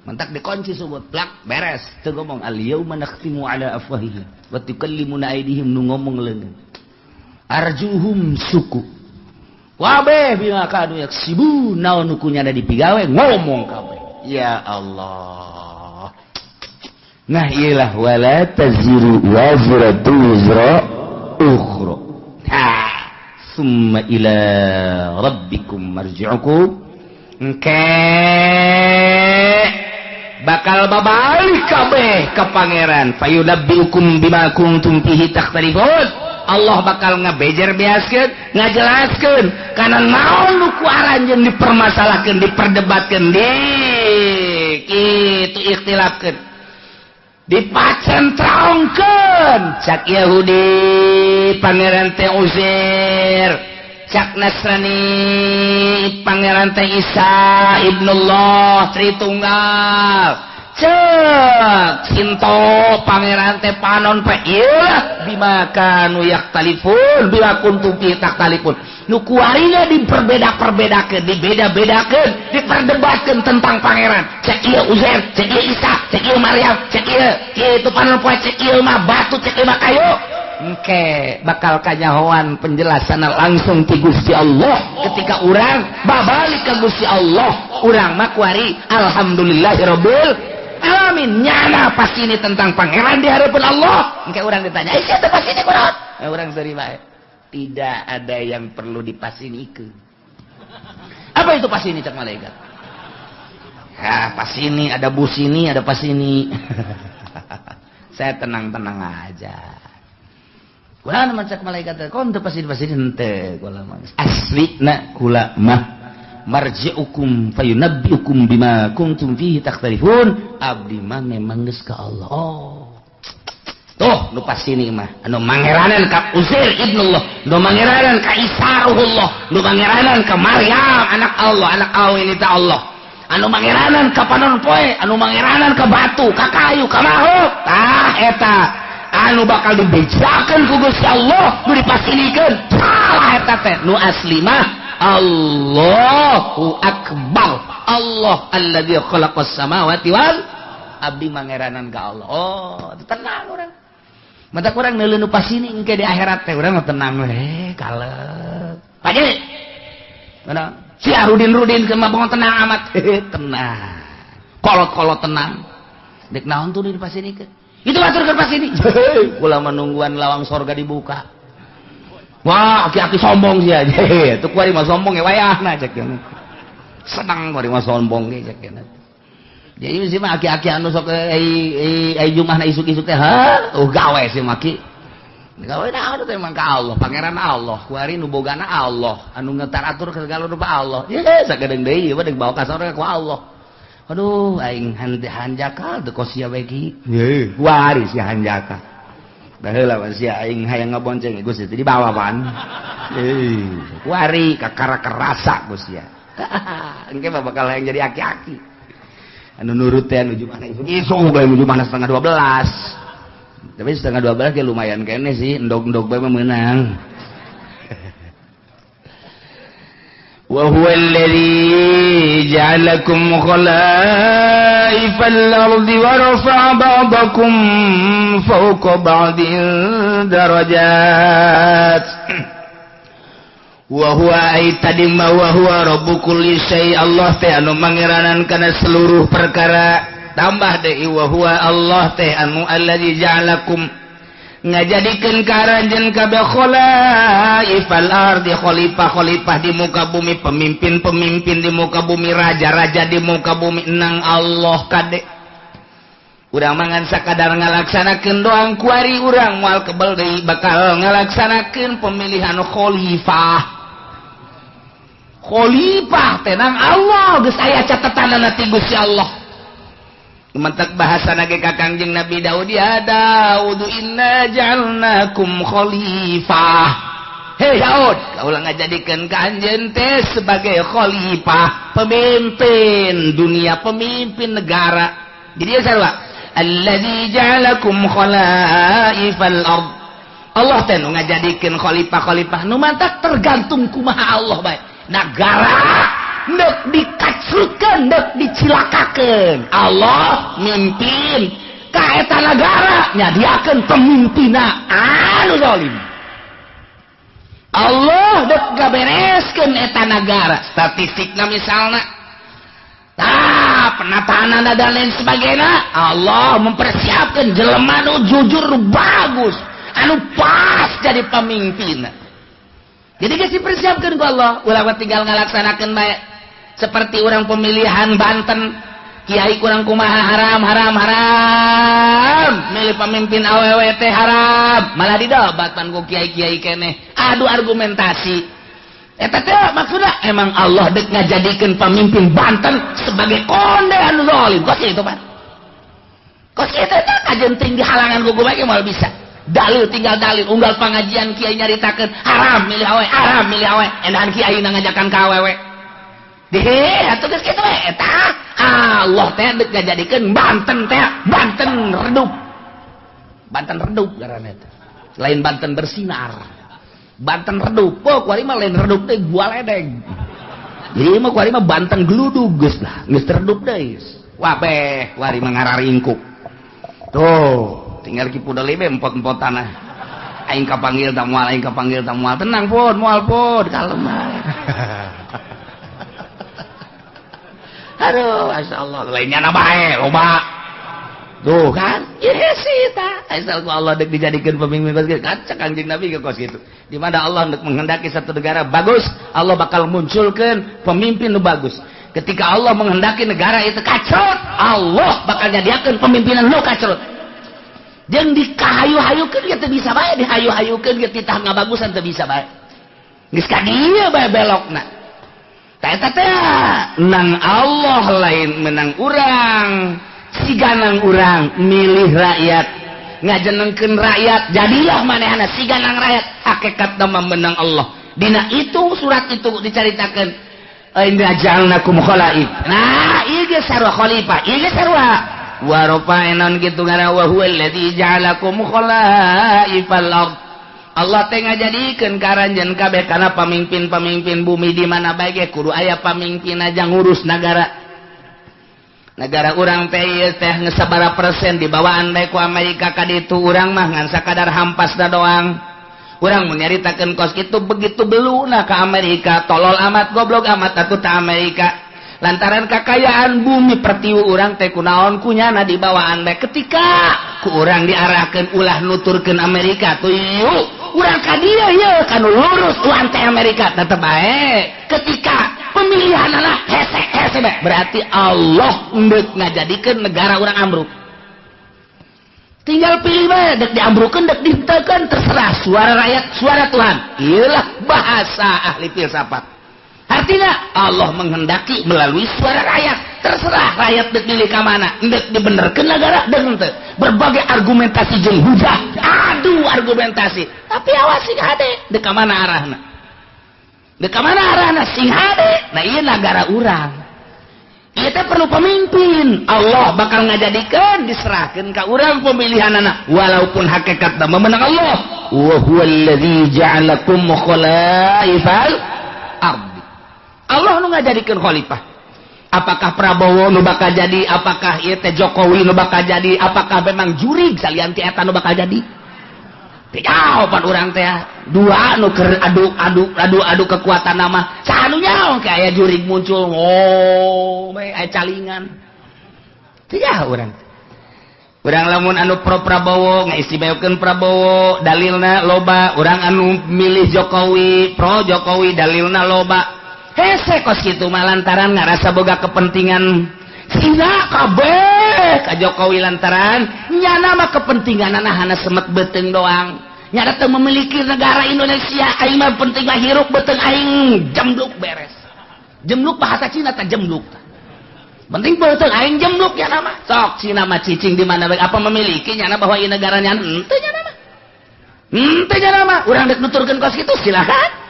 Mentak dikunci sungut, plak beres. Teu ngomong al yauma nakhtimu ala afwahihim wa tukallimuna aydihim nu ngomong leungeun. Arjuhum suku. Wabeh bima kanu yaksibun naon nu kunyana dipigawe ngomong kabeh. Ya Allah. Nah iyalah wala taziru wazratu wizra ukhra. Ha, summa ila rabbikum marji'ukum. Engke bakal babalik kabeh ka pangeran fayunabbiukum bima kuntum fihi takhtalifun. Allah bakal ngabejer beaskeun, ngajelaskeun kana naon nu ku aranjeun dipermasalahkeun, diperdebatkeun, di kitu ikhtilafkeun, dipacentrongkeun. Cak Yahudi pangeran teh Uzair, cak Nasrani pangeran teh Isa ibnullah Tritunggal, cek Sinto pangeran teh panon pe ieu bima kanu yaktalifun bima kuntum fi taktalifun. Nu kuarina diperbeda-perbedakeun, dibeda-bedakeun, diperdebatkeun tentang pangeran. Cek ieu Uzair, cek ieu Isa, cek ieu Maryam, cek ieu kitu panon poe, cek ieu mah batu, cek ieu mah kayu. Engke bakal kanyahoan penjelasan langsung ti Gusti Allah ketika urang babalik ka Gusti Allah. Urang mah kuari alhamdulillahirabbil alamin. Nyana pasti ini tentang pangeran di hadapan Allah. Engke urang ditanya, "Eh, siapa pasti ini kunaon?" Urang seuri bae. Tidak ada yang perlu dipasinikeun. Apa itu pasini cak malaikat? Ya, pasini ada bus ini, ada pasini. Saya tenang-tenang aja. Kula mah cak malaikat, kon teu pasini-pasini henteu kula mah. Aslina kula mah Marji'ukum fayunabbi'ukum bima kuntum fihi takhtalifun. Abdi mah memang geus ka Allah. Oh. Tuh nu pasini mah anu mangeranan ka Uzair ibnullah, nu mangeranan ka Isa ruhullah, nu mangeranan ka Maryam anak Allah, anak awi ta Allah, anu mangeranan ka panon poe, anu mangeranan ka batu, ka kayu, ka makhluk. Tah eta anu bakal dibejakeun ku Gusti Allah, nu dipasinikeun. Salah eta teh nu asli mah Allahu akbar. Allah alladzi khalaqas samawati wal abdi mangeranan ka Allah. Oh, tenang urang. Mata kurang neuleuh nu pasini engke di akhirat teh urang mah tenang we, kalep. Paje. Mana? Si Rudin-rudin ke mah bongon tenang amat. Tenang. Kolot-kolot tenang. Dek naon tuh di pasinikeun? Itu atur ke pasini. Kula menungguan lawang sorga dibuka. Wah, aki-aki sombong sih aja. Itu kuari mah sombong ya wayahna cek. Senang kuari mah sombong ge cek. Jadi sih mah aki-aki anu sok ai jumahna isuk-isuk teh ha, oh gawe sih maki. Gawe naon teh emang ka Allah, pangeran Allah, kuari nu bogana Allah, anu ngetaratur segala rupa Allah. Ye sagedeung deui ieu deuk bawa ka sorga ku Allah. Aduh, aing hanjakal teu kos sia bae ki. Ye, kuari si hanjakal. Baheula mah sia aing hayang ngabonceng Gusti teh dibawa pan. Kuari kakara kerasa Gusti sia. Engke mah bakal hayang jadi aki-aki. Anu nurut teh anu jumana isuk bae jumana 11:30. Tapi 11:30 ge lumayan kene sih, endog-endog bae mah meunang. Wa huwa alladzi ja'alakum khalaifal ardi wa rafa'a ba'dakum fawqa ba'din darajat. Wa huwa ay tadi ma wa huwa rabbu kulli syai, Allah teh anu mangeranan kana seluruh perkara. Tambah deui wa huwa Allah teh anu alladzi ja'alakum ngajadikeun ka aranjeun kabeh khalaifal ardi, khalifah-khalifah di muka bumi, pemimpin-pemimpin di muka bumi, raja-raja di muka bumi nang Allah kade. Urang mangan sakadar ngalaksanakeun doang kuari urang moal kebel deui bakal ngalaksanakeun pemilihan khalifah. Khalifah teh nang Allah geus aya catetanana ti Gusti Allah. Mentek bahasa nage ka Kangjeng Nabi Daud, ya Daud inna ja'alnakum khalifah. Hei Daud, kaulah ngajadikeun ka anjeun teh sebagai khalifah, pemimpin dunia, pemimpin negara. Jadi ya sarua, alladzi ja'alakum khalaifal ard. Allah teh nu ngajadikeun khalifah-khalifah nu mantak tergantung kumaha Allah bae. Nagara ndek dikacrutkeun, ndek dicilakakeun. Allah mimpin ka eta nagara, nyadiakeun pemimpinna anu zalim. Allah dek gabereskeun eta nagara. Statistikna misalna, tah penataan dan lain sebagainya, Allah mempersiapkan jelema nu jujur, nu bagus, anu pas jadi pemimpin. Jadi geus dipersiapkeun ku Allah, ulah tinggal ngalaksanakeun bae. Seperti orang pemilihan Banten, kiai kurang kumaha haram haram haram, milih pemimpin awewe teh haram, malah didobatkan ku kiai-kiai keneh, adu argumentasi. Eta teh maksudna emang Allah dek ngajadikeun pemimpin Banten sebagai konde anu zalim. Kos itu pan. Kos itu teh kajen tinggi halangan ku bae moal bisa. Dalil tinggal dalil, unggal pengajian kiai nyaritakeun haram milih awe, haram milih awe, endahan kiai ngajakan ka awewe. Deh, atuh geus kitu we eta. Allah teh deuk ngajadikeun Banten teh, Banten redup. Banten redup ngaranna teh. Lain Banten bersinar. Banten redup, oh kuari mah lain redup teh gua ledeng. Jadi mah kuari mah Banten geludug geus lah, geus redup deui. Wabeh, kuari mah ngararingkuk. Tuh, tinggal Ki Pudoli be empot-empot tanah. Aing kapanggil ta moal, aing kapanggil ta moal. Tenang pun, moal pun, kalem bae. Aduh, masya Allah, lainnya na bae, loba. Tuh kan, sih ta. Asal ku Allah dek dijadikan pemimpin bagus, kaca Kangjeng Nabi ke kos gitu. Di mana Allah dek menghendaki satu negara bagus, Allah bakal munculkan pemimpin nu bagus. Ketika Allah menghendaki negara itu kacrut, Allah bakal nyadiakeun pemimpinan nu kacrut. Jeung dikahayu-hayukeun ge teu bisa bae, dihayu-hayukeun ge titah ngabagusan teu bisa bae. Geus ka dieu bae belokna. Tah eta teh nang Allah lain menang urang. Siganang urang milih rakyat, ngajenengkeun rakyat, jadilah manehna siganang rakyat. Hakikatna mah menang Allah. Dina itu surat itu dicaritakeun inna ja'alnakum khalaif. Nah, ieu ge sarua khalifah, ieu ge sarua wa rafa'na kitu ngaran wa huwa alladzi ja'alakum khalaifal ard. Allah teh ngajadikeun ka aranjeun kabeh kana pamimpin-pamimpin bumi di mana bae ge kudu aya pamimpin aja ngurus nagara. Negara urang teh ieu teh geus sabaraha persen dibawaan bae ku Amerika ka ditu, urang mah ngan sakadar hampasna doang. Urang menyaritakeun kos kitu begitu beluna ka Amerika, tolol amat goblok amat atuh ta Amerika. Lantaran kakayaan bumi pertiwi urang teh kunaon kunyana dibawaan bae ketika ku urang diarahkeun ulah nuturkeun Amerika tuh yuk urang ka dieu yeuh kanu lurus uang teh Amerika tetep bae. Ketika pemilihanana hese hese bae berarti Allah endek ngajadikeun negara urang ambruk. Tinggal pilih bae dek diambrukeun dek dihenteukeun terserah suara rakyat suara Tuhan. Iyalah bahasa ahli filsafat. Artinya Allah menghendaki melalui suara rakyat. Terserah rakyat dek milih ka mana, endek dibenerkeun negara dek henteu. Berbagai argumentasi jeung hujah, adu argumentasi. Tapi awas sing hade, dek ka mana arahna? Dek ka mana arahna sing hade? Nah ieu nagara urang. Ieu teh perlu pemimpin. Allah bakal ngajadikeun diserahkeun ka urang pemilihanana walaupun hakikatna memenang Allah. Wa huwallazi ja'alakum khalaifal ardh. Allah nu ngajadikeun khalifah. Apakah Prabowo nu bakal jadi, apakah ieu teh Jokowi nu bakal jadi, apakah memang jurig salian ti eta nu bakal jadi? Teu pan urang teh dua nu keur adu adu adu adu kekuatan nama. Saha nu nyaho ke aya jurig muncul, oh bae aya calingan. Teu urang. Urang lamun anu pro Prabowo ngaistimewakeun Prabowo dalilna loba, urang anu milih Jokowi pro Jokowi dalilna loba. Hese kos kitu mah lantaran ngarasa boga kepentingan Cina kabeh ka Jokowi lantaran nyana mah kepentinganana hana semet beuteung doang. Nyana teu memiliki negara Indonesia, aing mah penting mah hirup beuteung aing jembluk beres. Jembluk bahasa Cina tah jembluk. Penting beuteung aing jembluk nyana mah. Sok Cina mah cicing di mana bae apa memiliki nyana bahwa ieu negara nyana henteu nyana mah. Henteu nyana mah urang deuk nuturkeun kos kitu silakan.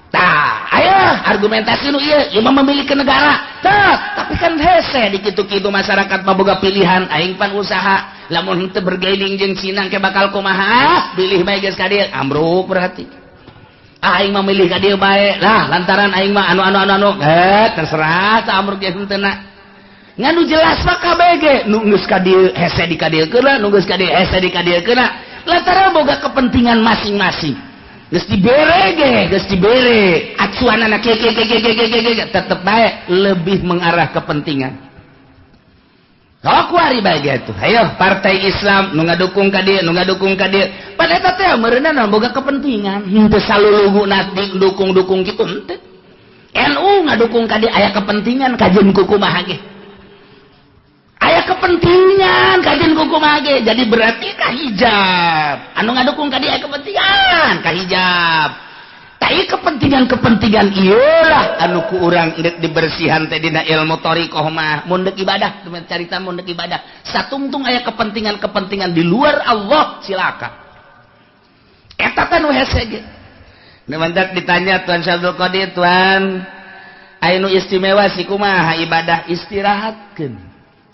Tah, ayo argumentasi nu ieu, ieu mah memiliki negara. Tah, tapi kan hese di kitu-kitu masyarakat mah boga pilihan, aing pan usaha. Lamun henteu bergaining jeung Cina ke bakal kumaha? Pilih bae geus ka dieu, ambruk berarti. Aing mah milih ka dieu bae. Lah, lantaran aing mah anu anu anu anu, terserah tah ambruk ge henteu na. Ngan nu jelas mah KBG, nu geus ka dieu hese di ka dieu keuna, nu geus ka dieu hese di ka dieu keuna. Lantaran boga kepentingan masing-masing. Geus dibere ge, geus dibere. Acuanana ke ke ke ke ke ke ke tetep bae lebih mengarah kepentingan. Sok wari bae ge atuh. Ayo partai Islam nu ngadukung ka dieu, nu ngadukung ka dieu. Pan eta teh meureunna boga kepentingan. Henteu saluluguna dukung-dukung kitu henteu. NU ngadukung ka dieu aya kepentingan kajeun kumaha ge. Aya kepentingan kajeun kumaha ge. Jadi berarti ka hijab. Anu ngadukung ka dieu aya kepentingan ka hijab. Tah ieu kepentingan-kepentingan ieu lah anu ku urang deuk dibersihan teh dina ilmu thariqah mah. Mun deuk ibadah, carita mun deuk ibadah. Satungtung aya kepentingan-kepentingan di luar Allah cilaka. Eta teh nu hese ge. Nu mantak ditanya Tuan Syabdul Qadir, Tuan, aya nu istimewa si kumaha ibadah istirahatkeun.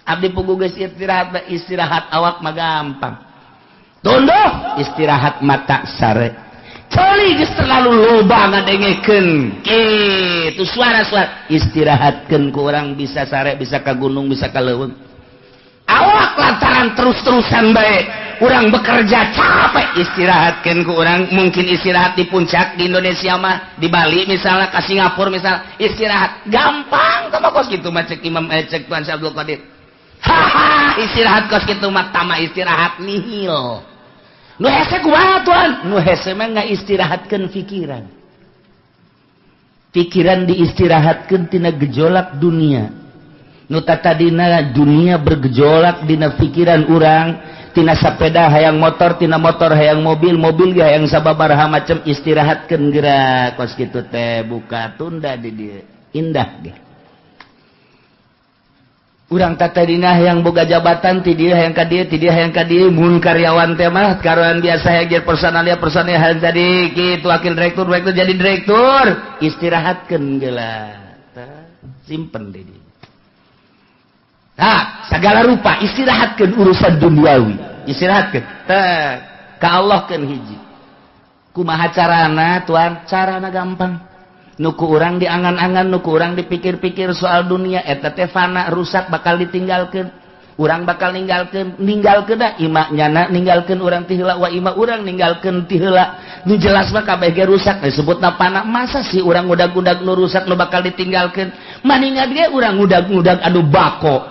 Abdi pugu geus istirahat, istirahat awak mah gampang. Tunduh istirahat mata sare. Coli geus terlalu loba ngadengekeun kitu suara-suara istirahatkeun ku urang bisa sare, bisa ka gunung, bisa ka leuweung. Awak lantaran terus-terusan bae urang bekerja capek istirahatkeun ku urang, mungkin istirahat di puncak di Indonesia mah, di Bali misalnya, ka Singapura misalnya, istirahat gampang tah kos kitu mah cek Imam cek Tuan Syabdul Qadir. Haha, istirahat kos kitu mah tama istirahat nihil. Nu hese kumaha Tuan? Nu hese mah ngaistirahatkeun pikiran. Pikiran diistirahatkeun tina gejolak dunia. Nu tatadina dunia bergejolak dina pikiran urang, tina sapeda hayang motor, tina motor hayang mobil, mobil ge hayang sababaraha macam, istirahatkeun geura kos kitu teh buka tunda di dieu. Indah ge. Urang tatadina yang boga jabatan ti dieu hayang ka dieu, ti dieu hayang ka dieu, mun karyawan teh mah karyawan biasa hayang jadi personalia, personalia hayang jadi kitu wakil direktur, direktur jadi direktur, istirahatkeun geula. Simpen di dieu. Nah, segala rupa istirahatkeun urusan duniawi, istirahatkeun. Teh ka Allah keun hiji. Kumaha carana tuan? Carana gampang. Nuku urang diangan-angan, nuku urang dipikir-pikir soal dunia eta teh fana, rusak, bakal ditinggalkeun. Urang bakal ninggalkeun, ninggalkeun da ima nyana ninggalkeun urang ti heula wa ima urang ninggalkeun ti heula. Nu jelas mah kabeh ge rusak disebutna fana. Masa sih urang ngudag-ngudag nu rusak nu bakal ditinggalkeun? Maningan ge urang ngudag-ngudag anu bako.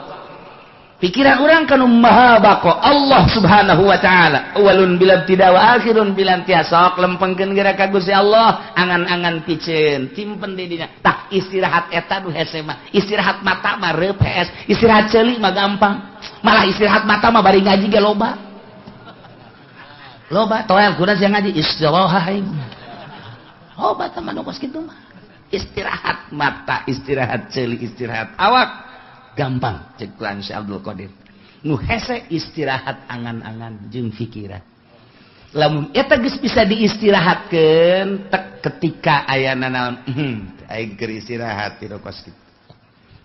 Pikiran orang kanu maha bako Allah subhanahu wa ta'ala awalun bila tidak wa akhirun bila intiha. Sok lempengkeun geura ka Gusti Allah, angan-angan piceun simpen di dinya. Tah istirahat eta nu hese mah, istirahat mata mah reup hees, istirahat ceuli mah gampang. Malah istirahat mata mah bari ngaji ge loba loba toel kuda siang ngaji istirahat aing loba teman nu kos kitu mah. Istirahat mata, istirahat ceuli, istirahat awak gampang cek Tuan Syekh Abdul Qadir. Nu hese istirahat angan-angan jeung pikiran. Lamun eta geus bisa diistirahatkeun tek ketika ayana naon, aing keur istirahat ti kos kitu.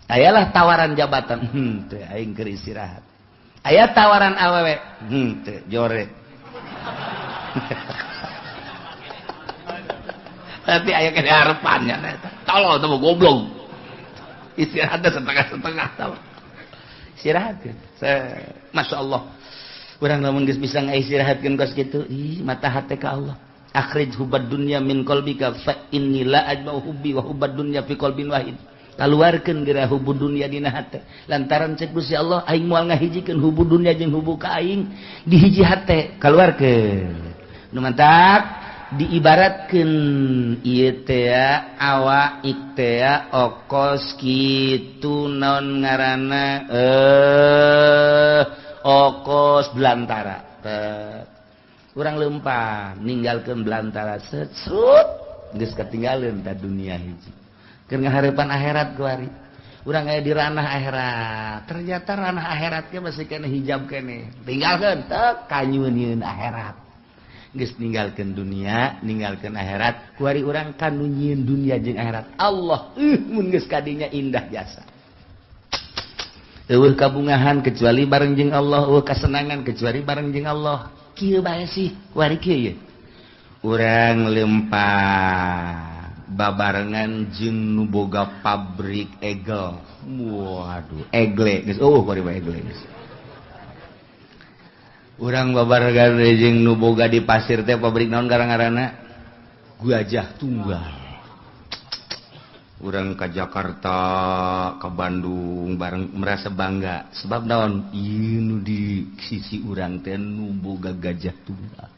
Ayalah tawaran jabatan, teu aing keur istirahat. Aya tawaran awewe, teu jore. Tapi aya kene harepannya eta. Tolol teh goblok. Istirahatnya setengah-setengah tau. Istirahatkeun. Masya Allah. Urang lamun geus bisa ngaistirahatkeun kos kitu, ih mata hate ka Allah. Akhrij hubbad dunya min qalbika fa inni la ajma'u hubbi wa hubbad dunya fi qalbin wahid. Kaluarkeun geura hubbu dunya dina hate. Lantaran cek Gusti Allah aing moal ngahijikeun hubbu dunya jeung hubbu ka aing di hiji hate, kaluarkeun. Nu mantak diibaratkeun ieu teh awak teh okos kitu naon ngaranna okos belantara. Urang leumpang ninggalkeun belantara sesut geus katinggaleun ta dunia hiji. Keur ngahareupan akhirat kuari. Urang aya di ranah akhirat. Ternyata ranah akhirat ge masih kene hijab kene. Tinggalkeun teh kanyueun akhirat. Geus ninggalkeun dunia, ninggalkeun akhirat, kuari urang kanu nyieun dunia jeung akhirat. Allah mun geus kadinya indah jasa. Eueuh kabungahan kecuali bareng jeung Allah, eueuh kasenangan kecuali bareng jeung Allah. Kieu bae sih, kuari kieu ye. Urang lempah babarengan jeung nu boga pabrik egel. Waduh, egle geus eueuh kuari bae egle geus. Urang babarengan jeung nu boga di pasir teh pabrik naon ngaranna? Gajah Tunggal. Urang ka Jakarta, ka Bandung bareng merasa bangga sebab naon? Ieu nu di sisi urang teh nu boga Gajah Tunggal.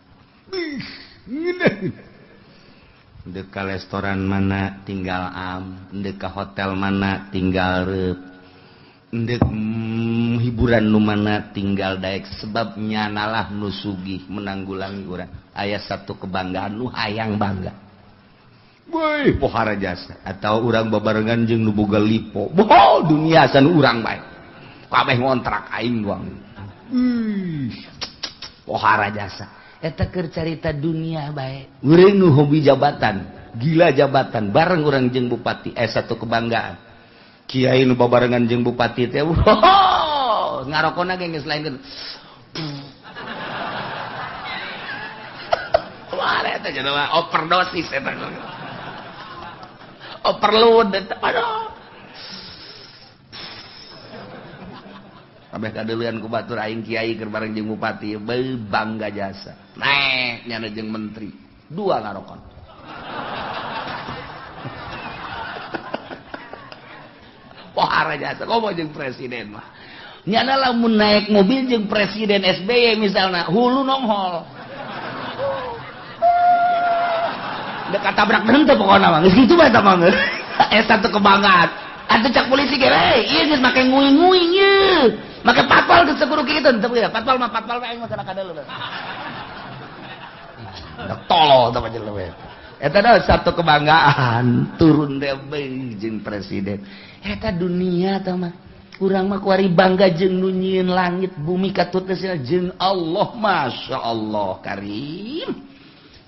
Ndek ka restoran mana tinggal am, ndek ka hotel mana tinggal reup. Ndek hiburan nu mana tinggal daek sebab nyanalah nu sugih menanggulangi urang. Aya satu kebanggaan nu hayang bangga. Woi, pohara jasa atau urang babarengan jeung nu boga lipo. Boh, dunia san urang bae. Kabeh ngontrak aing doang. Pohara jasa. Eta keur carita dunia bae. Urang nu hobi jabatan, gila jabatan bareng urang jeung bupati satu kebanggaan. Kiai nu babarengan jeung bupati teh wow, ngarokona ge geus lain. Wah, eta jelema overdosis eta. Overload eta. Aduh. Kabeh kadeuleun ku batur aing kiai keur bareng jeung bupati, beuh bangga jasa. Naek nyana jeung menteri, dua ngarokon. Pohara jasa komo jeung presiden mah. Nyana lamun naik mobil jeung presiden SBY misalna, hulu nonghol. Dek katabrak henteu pokona mah. Geus kitu bae eta mah. Eta teh kebanggaan. Atuh cak polisi ge, "Hei, ieu geus make nguing-nguing ieu. Make patwal geus kudu kitu henteu ya. Patwal mah patwal we aing mah kana kadeuleu." Tolol tah jelema. Eta adalah satu kebanggaan turun deui jeung presiden. Eta dunia tah mah. Urang mah kuari bangga jeung nu nyieun langit bumi katut jeung Allah, Masya Allah karim.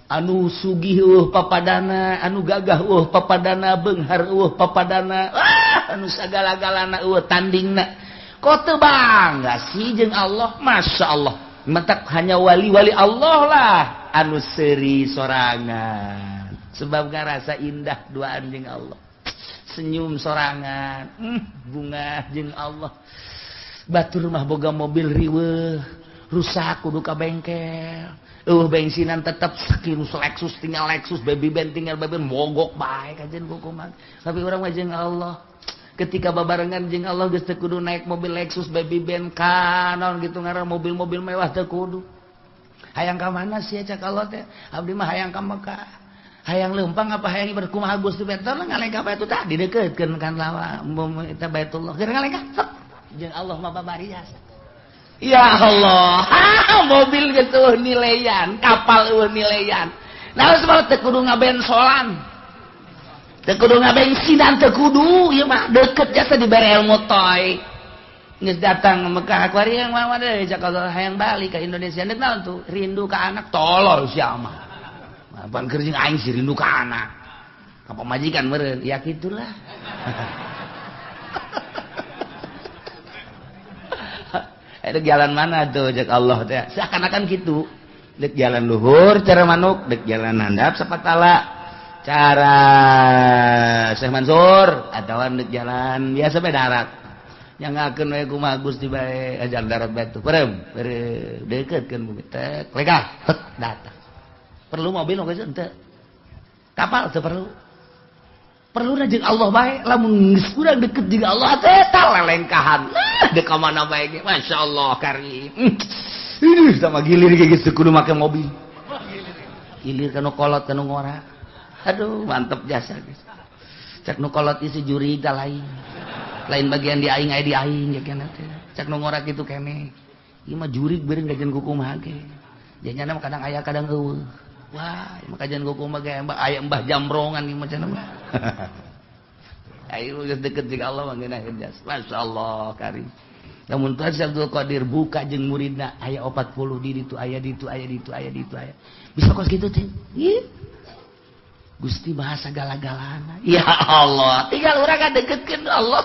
Anu sugih eueuh papadana, anu gagah eueuh papadana, beunghar eueuh papadana, anu sagala-galana eueuh tandingna. Kok teu bangga sih jeung Allah, Masya Allah. Mentak hanya wali-wali Allah lah anu seuri sorangan. Sebab ngarasa indah duaan jeung Allah. Senyum sorangan, bunga jeung Allah. Batur mah boga mobil riweuh, rusak kudu ka bengkel. Bensinan tetep sakieu Lexus tinggal Lexus, baby band tinggal baby band, mogok bae kajen kumaha. Tapi urang mah jeung Allah. Ketika babarengan jeung Allah geus teu kudu naik mobil Lexus, baby band, kanon gitu ngaran mobil-mobil mewah teu kudu. Hayang ka mana sih cak Allah teh? Abdi mah hayang ka Mekah. Hayang leumpang apa hayang ibadah kumaha Gusti betul ngalengkah bae tah didekeutkeun kan lawa eta Baitullah. Keur ngalengkah sok jeung Allah mah babari jasa. Ya Allah, mobil geus eueuh nilaian, kapal eueuh nilaian. Nah sebab teu kudu ngabensolan. Teu kudu ngabensinan teu kudu, ieu mah deket jasa dibere ilmu toy. Geus datang Mekah kuari yang mah deui cak Allah hayang balik ka Indonesia deuk naon tuh? Rindu ka anak tolol sia mah. Apaan keur jeung aing sih rindu ka anak. Ka pamajikan meureun, ya kitulah. Itu jalan mana tuh cek Allah teh? Seakan-akan gitu. Dek jalan luhur cara manuk, dek jalan handap sapatala cara Syekh Mansur atawa dek jalan biasa bae darat. Yang ngakeun we kumaha Gusti bae jalan darat bae tuh. Perem, deuketkeun bumi teh, lekah, datang. Perlu mobil oge henteu. Kapal teu perlu. Perlu jeung Allah bae, lamun geus urang deket jeung Allah teh tah lelengkahan. Dek ka mana bae ge, masyaallah karim. Ini sama gilir ge geus kudu make mobil. Gilir kana kolot kana ngora. Aduh, mantep jasa geus. Cak nu kolot isi juri tah lain. Lain bagian di aing aya di aing ya kana teh. Cak nu ngora kitu keneh. Ieu mah jurig beureun gajen kukumaha ge. Janyana mah kadang aya kadang eueuh. Wah, maka jangan kukumaha ge aya mbah jamrongan ieu mah cenah mah. Ayo geus deket jeung Allah mah ngeunah jas. Masyaallah karim. Lamun Tuhan Abdul Qadir buka jeung muridna aya 40 di ditu aya ditu aya ditu aya ditu aya. Bisa kos kitu teh. Ieu Gusti bahasa gala-galana. Ya Allah, tinggal urang kadeketkeun Allah.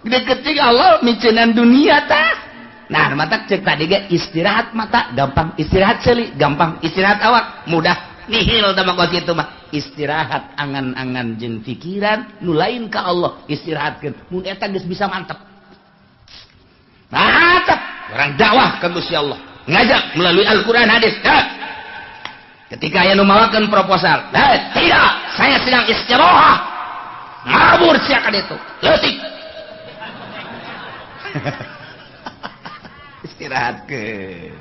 Deket jeung Allah miceunan dunia tah. Nah, mata cek tadi ge istirahat mata gampang, istirahat seuli gampang, istirahat awak mudah. Nihil tah mah kos kitu mah. Istirahat angan-angan jeung pikiran nu lain ka Allah istirahatkeun. Mun eta geus bisa mantep. Mantep orang dakwah ka Gusti Allah. Ngajak melalui Al-Qur'an hadis. Ketika aya nu mawakeun proposal, tidak, saya sedang istirahat. Ngabur sia ka ditu. Leutik. Istirahatkeun.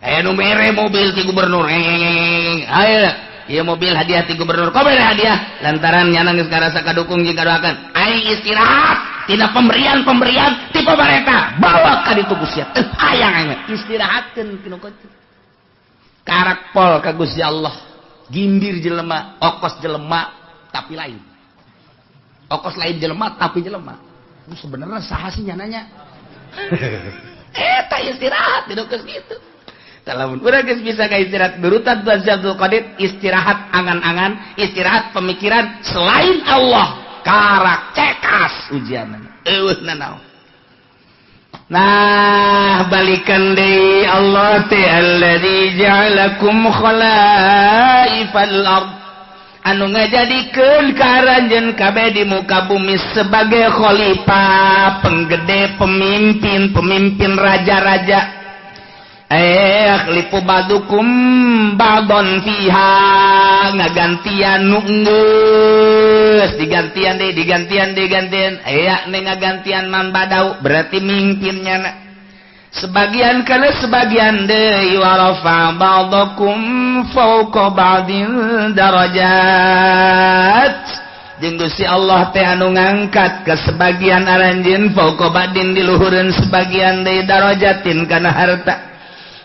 Aya nu mere mobil ti gubernur. Ayo, ieu mobil hadiah ti gubernur. Kok mere hadiah? Lantaran nyana geus ngarasa kadukung jeung kadoakeun. Aing istirahat tina pemberian-pemberian ti pamarentah. Bawa ka ditu Gusti. Hayang aing istirahatkeun kinu kitu. Karak pol ka Gusti Allah. Gimbir jelema, okos jelema tapi lain. Okos lain jelema tapi jelema. Sebenarnya saha sih nyananya? Eta istirahat di geus kitu. Lamun urang geus bisa ka istirahat berutan Tuhan Abdul Qadir istirahat angan-angan, istirahat pemikiran selain Allah, karak cekas ujianna. Eueuh nanaon. Nah, balikan deui Allah teh alladzi ja'alakum khalaifal ard. Anu ngajadikeun ka aranjeun kabeh di muka bumi sebagai khalifah, penggede, pemimpin, pemimpin raja-raja. Khalifu ba'dukum ba'don fiha, ngagantian nu geus digantian deui, digantian digantian. Aya ne ngagantian man badau berarti mimpinnya na. Sebagian kana sebagian deui wa rafa ba'dakum fawqa ba'din darajat. Jeung Gusti Allah teh anu ngangkat ke sebagian aranjeun fawqa ba'din di luhureun sebagian deui darajatin kana harta.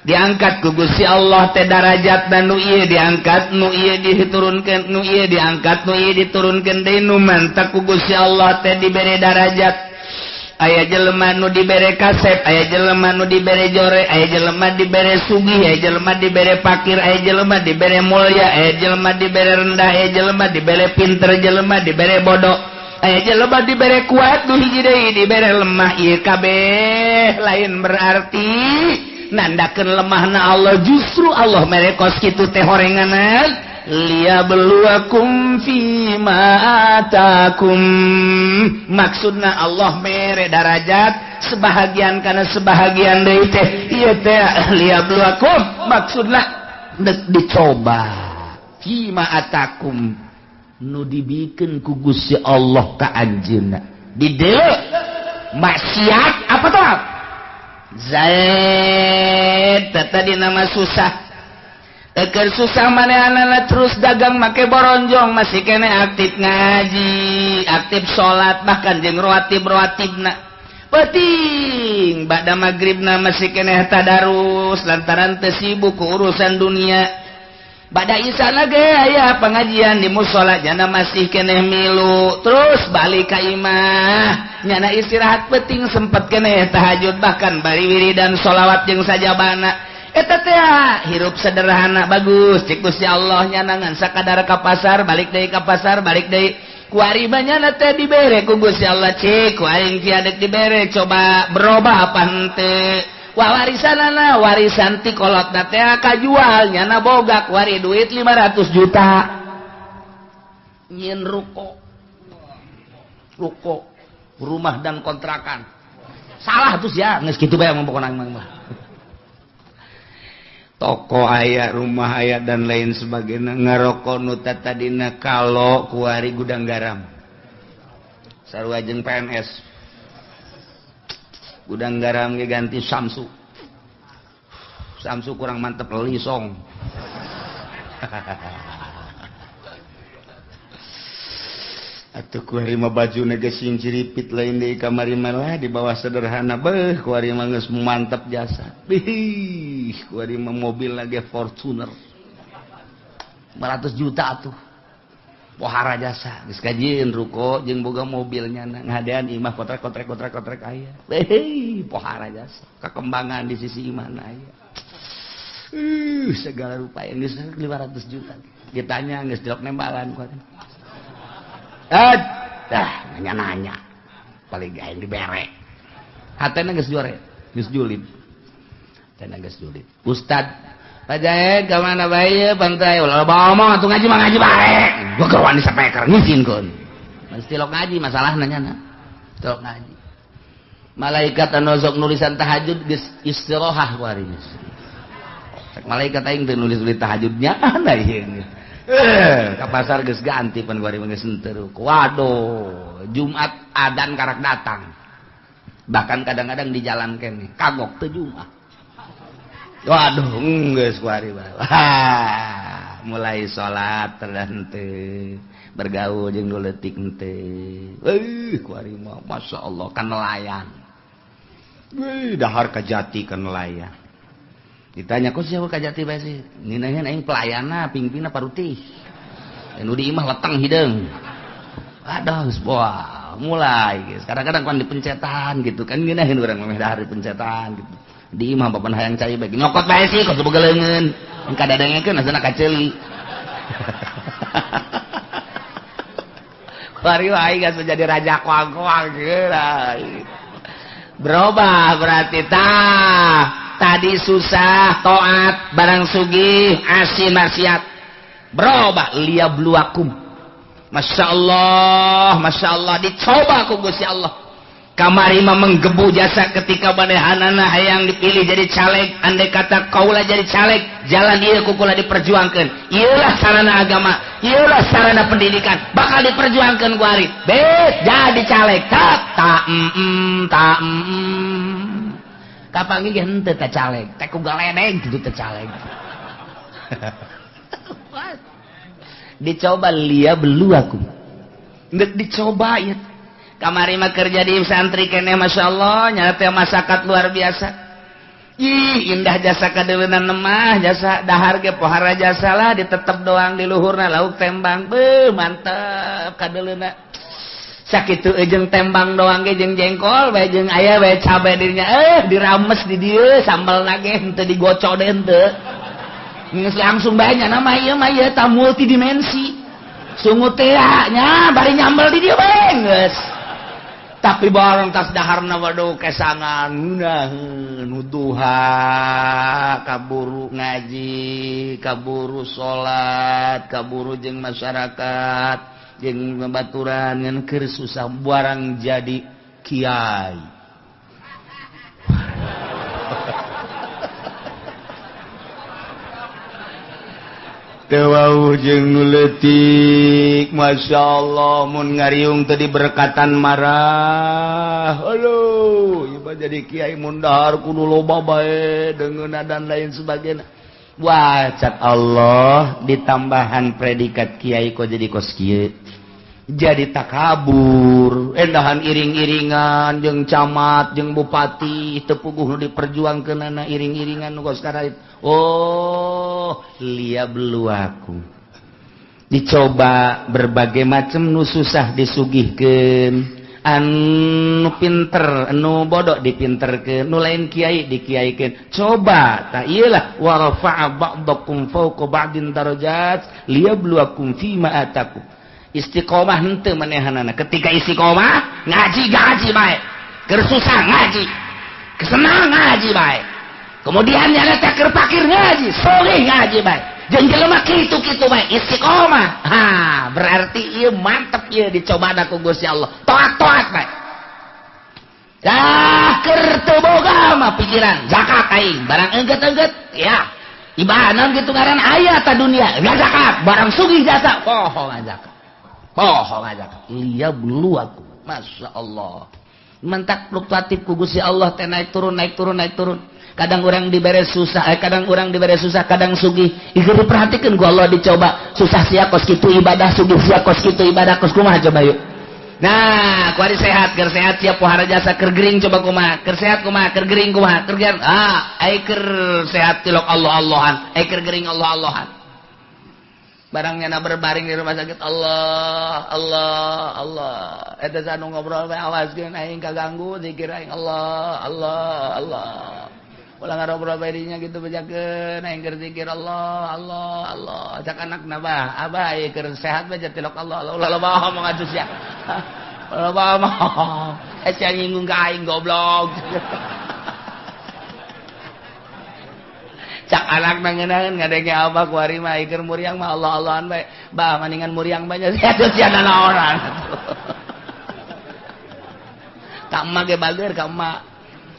Diangkat ku Gusti Allah teh darajat dan nu ieu diangkat, nu ieu diturunkeun, nu ieu diangkat, nu ieu diturunkeun deui, nu mantak ku Gusti Allah teh dibere darajat. Aya jelema nu dibere kasep, aya jelema nu dibere jore, aya jelema dibere sugih, aya jelema dibere pakir, aya jelema dibere mulya, aya jelema dibere rendah, aya jelema dibere pinter, jelema dibere bodoh, aya jelema dibere kuat, nu hiji deui dibere lemah. Ieu kabeh lain berarti nandakeun lemahna Allah, justru Allah mere kos kitu teh horenganan liyabluwakum fima atakum. Maksudna Allah mere darajat sebahagian kana sebahagian deui teh ieu teh liyabluwakum, maksudna deuk dicoba fima atakum nu dibikeun ku Gusti Allah ka anjeunna. Di dieu maksiat apa taat? Zaid tadi nama susah. Eker susah manehanana terus dagang make boronjong, masih kene aktif ngaji, aktif salat, bahkan jeung rawatib-rawatibna. Penting ba'da magribna masih kene tadarus lantaran teu sibuk ku urusan dunia. Ba'da isana ge aya pengajian di musala jana masih keneh milu, terus balik ka imah nyana istirahat penting sempet keneh tahajud, bahkan bari wiridan sholawat jeung sajabana. Eta teh hirup sederhana bagus cik Gusti Allah nyana ngan sakadar ka pasar balik deui ka pasar balik deui. Kuari nyana teh dibere ku Gusti Allah cik ku aing kieu dibere, coba berubah apa henteu. Wah warisanana warisan ti kolotna teh kajual nyana boga kuari duit 500 juta nyieun ruko, ruko rumah dan kontrakan. Salah tuh ya geus kitu bae pokona mah. Toko aya, rumah aya dan lain sebagainya. Ngaroko nu tadina kalau kuari gudang garam sarua jeung PNS. Gudang garam ge ganti Samsu. Samsu kurang mantep lisong. Atuh kuari mah bajuna geus sing ciripit lain deui kamari malah di bawah sederhana beuh kuari mah geus mantep jasa. Bih, kuari mah mobil lagi Fortuner. 500 juta atuh. Pohara jasa geus kajieun ruko jeung boga mobilnya ngadean imah kotrek kotrek kotrek kotrek aya. Hei, pohara jasa kekembangan di sisi imahna aya. Segala rupa yang geus 500 juta. Ditanya geus dilok nembalan ku. Dah nanya-nanya. Paling aing dibere. Hatena geus jore, geus julid. Hatena geus julid. Ustad Pak Jaed ka mana bae pantai ulah loba omong atuh ngaji mah ngaji bae. Gua keur wani sapeker ngizinkeun. Mesti lok ngaji masalahna nyana. Lok ngaji. Malaikat anu sok nulisan tahajud geus istirahat ku ari geus. Malaikat aing teu nulis-nulis tahajudnya ana ieu. Ka pasar geus ganti pan ku ari geus henteu. Waduh, Jumat adan karak datang. Bahkan kadang-kadang di jalan keneh kagok teu Jumat. Waduh, geus kuari bae. Mulai salat terhenteu, bergaul jeung nu leutik henteu. Kuari mah masyaallah ka nelayan. Dahar ka jati ka nelayan. Ditanya kok siapa ka jati bae sih? Ninaheun aing pelayanna pingpina parutih. Nu di imah leteng hideung. Aduh, geus boa, mulai geus. Kadang-kadang kan dipencetan gitu kan ngeunaheun urang mah dahar dipencetan gitu. Di imah bapan hayang cai bae nyokot bae sih kos boga leungeun engka dadengekeun asana kaceuli. Kuari wae geus jadi raja koang-koang geura. Berubah berarti tah tadi susah taat barang sugih asin maksiat. Berubah liyabluwakum. Masyaallah, masyaallah dicoba ku Gusti Allah. Kamari mah menggebu jasa ketika manehanana hayang dipilih jadi caleg, andai kata kaula jadi caleg, jalan ieu ku kula diperjuangkeun. Ieulah sarana agama, ieulah sarana pendidikan, bakal diperjuangkeun ku ari. Bet jadi caleg, tak ta ta. Kapanggih ge henteu teh caleg, teh ku galedeng kitu teh caleg. Dicoba lia beluakum. Ndek dicoba ieu. Kamari mah kerja di santri keneh masyaallah nyata masakat luar biasa. Ih, indah jasa kadeleunan mah jasa dahar ge pohara jasa lah ditetep doang di luhurna lauk tembang. Beuh, mantep kadeleuna. Sakitu jeung tembang doang ge jeung jengkol bae jeung aya bae cabe dirinya dirames di dieu sambelna ge henteu digocok deui henteu. Geus langsung bae nya mah ieu mah ieu ta multidimensi. Sungut teh nya bari nyambel di dieu bae geus. Tapi barang tas daharna waduh kesangan ngeunaheun duha kaburu ngaji, kaburu salat, kaburu jeung masyarakat, jeung babaturan ngan keur susah barang jadi kiai. Teu jeung nu leutik, Masya Allah mun ngariung teu diberkatan marah. Aduh, ieu mah jadi kiai mun dahar kudu loba bae deungeunna dan lain sebagainya. Wah, cat Allah ditambahan predikat kiai kok jadi kos kieu. Jadi takabur, endahan iring-iringan jeung camat, jeung bupati, teu puguh nu diperjuangkeunana iring-iringan nu kos karait. Oh, liyabluwakum. Dicoba berbagai macam nu susah disugihkeun, anu pinter, anu bodoh dipinterkeun, nu lain kiai dikiaikeun. Coba tah ieu lah wa rafa'a ba'dakum fawqa ba'din darajat liyabluwakum fima atakum. Istiqomah henteu manehanana. Ketika istiqomah ngaji-ngaji bae. Keur susah ngaji. Kesenang ngaji bae. Kemudian nyana teh keur pakir ngaji, soleh ngaji bae. Jeung jelema kitu-kitu bae istiqomah. Ha, berarti ieu mantep ieu dicobana ku Gusti Allah. Toat-toat bae. Dah keur teu boga mah pikiran zakat aing, barang engget-engget ya. Ibadah kitu ngaran aya ta dunia, zakat, barang sugih jasa, poho zakat. Poho zakat. Liyabluwakum. Masya Allah. Mentak fluktuatif ku Gusti Allah teh naik turun naik turun naik turun. Kadang orang dibere susah, kadang orang dibere susah, kadang sugih. Ieu diperhatikeun ku Allah dicoba. Susah sia kos kitu ibadah, sugih sia kos kitu ibadah, kos kumaha coba yuk. Nah, kuari sehat, keur sehat sia pohara jasa keur gering coba kumaha, keur sehat kumaha, keur gering kumaha, keur gering. Ah, ai keur sehat tilok Allah-Allahan, ai keur gering Allah-Allahan. Barangnya na berbaring di rumah sakit Allah, Allah, Allah. Eta anu ngobrol bae awaskeun aing kaganggu zikir aing Allah, Allah, Allah. Ulah ngarobrol bae dinya kitu bejakeun aing keur zikir Allah, Allah, Allah. Cak anakna bah, abah ieu keur sehat bae tilok Allah, Allah. Ulah loba omong atuh sia. Ulah loba omong. Sia nyinggung ka aing goblok. Cak anak nangeunaheun ngadenge abah kuari mah ieu keur muriang mah Allah-Allahan bae. Bah maningan muriang bae sia atuh sia nanaonan. Ka emak ge bager ka emak.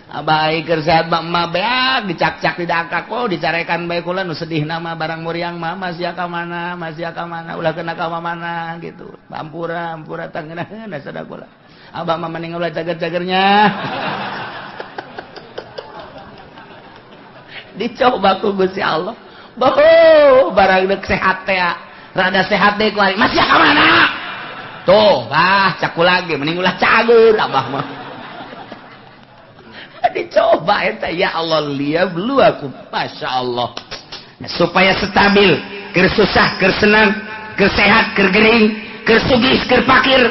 Abah keur sehat mah emak beak dicak-cak didangkak oh dicarekan bae kula nu sedihna mah barang muriang mah masih ka mana masih ka mana ulah kena ka mana gitu. Ampura ampura tangeunaheun sada kula. Abah mah mending ulah cager-cagernya. Dicoba ku Gusti Allah. Boh barang deuk sehat teh rada sehat deui ku ari masih ka mana? Tuh, bah cak lagi mending ulah cager abah mah. Dicoba eta ya Allah liyabluwakum. Masya Allah. Nah, supaya stabil, keur susah, keur senang, keur sehat, keur gering, keur sugih, keur pakir,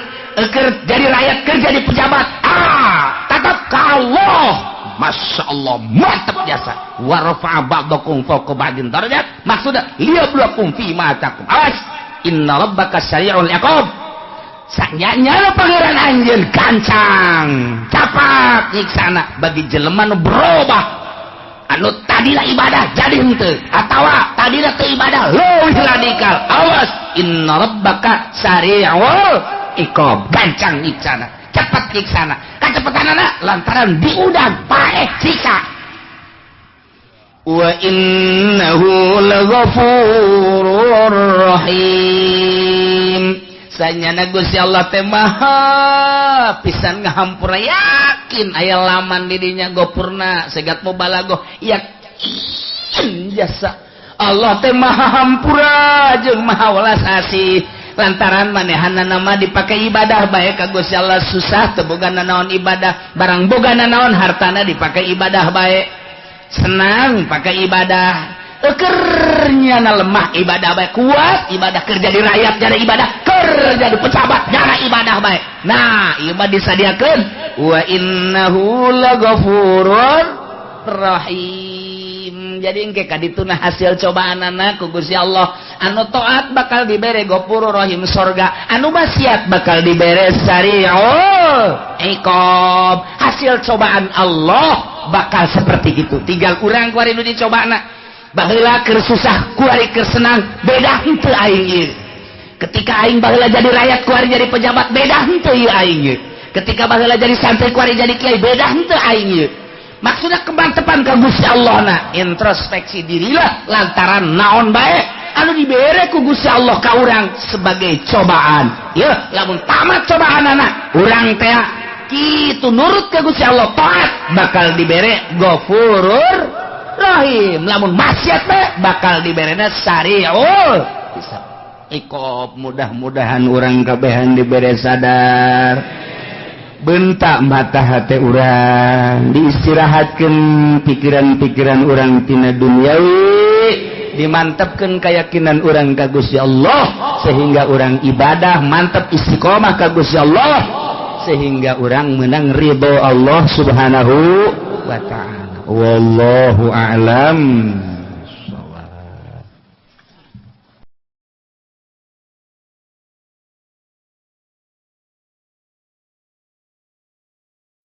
keur jadi rakyat, keur jadi pejabat. Ah, tetap ka Allah. Masya Allah, mantap jasa. Wa rafa'a ba'dakum fawqa ba'din darajat. Maksudnya liyabluwakum fi ma atakum. Awas, inna rabbaka sari'ul iqab. Sanyanya pangeran anjeun gancang, capat nyiksana bagi jelema nu berubah. Anu tadina ibadah jadi henteu, atawa tadina teu ibadah leuwih radikal. Awas, inna rabbaka sari'ul iqab. Gancang nyiksana, cepat nyiksana. Kacepetanana lantaran diudag paeh siksa. Wa innahu laghafurur rahim. Sanyana Gusti Allah teh maha pisan ngahampura, yakin aya laman di dinya gopurna segat mubalagoh yakin jasa Allah teh maha hampura jeung maha welas asih. Lantaran manehanna mah dipake ibadah bae ka Gusti Allah susah teu boga nanaon ibadah, barang boga nanaon hartana dipake ibadah bae. Senang pakai ibadah. Ekernya na lemah ibadah bae, kuat ibadah kerja di rakyat jadi ibadah, kerja di pejabat jadi ibadah bae. Nah, ieu mah disadiakeun wa innahu lagafurur rahim. Jadi engke ka dituna hasil cobaanana ku Gusti Allah. Anu taat bakal dibere Ghafurur Rahim sorga, anu maksiat bakal dibere sari'ul iqab. Hasil cobaan Allah bakal seperti itu. Tinggal urang kuari nu dicobana. Baheula keur susah kuari keur senang, beda henteu aing ieu. Ketika aing baheula jadi rakyat kuari jadi pejabat, beda henteu ieu aing ieu. Ketika baheula jadi santri kuari jadi kiai, beda henteu aing ieu. Maksudnya kemantepan ka Gusti Allah na introspeksi dirilah lantaran naon bae anu dibere ku Gusti Allah ka urang sebagai cobaan. Yeuh, lamun tamat cobaanana urang teh kitu nurut ka Gusti Allah taat bakal dibere Ghafurur Rahim. Lamun maksiat bae bakal diberena sari'ul hisab. Iqab. Mudah-mudahan urang kabehan dibere sadar. Bentak mata hati urang, diistirahatkan pikiran-pikiran urang tina duniawi, dimantapkan keyakinan urang ka Gusti Allah sehingga urang ibadah mantap istiqomah ka Gusti Allah sehingga urang menang ridho Allah Subhanahu wa ta'ala. Wallahu a'lam.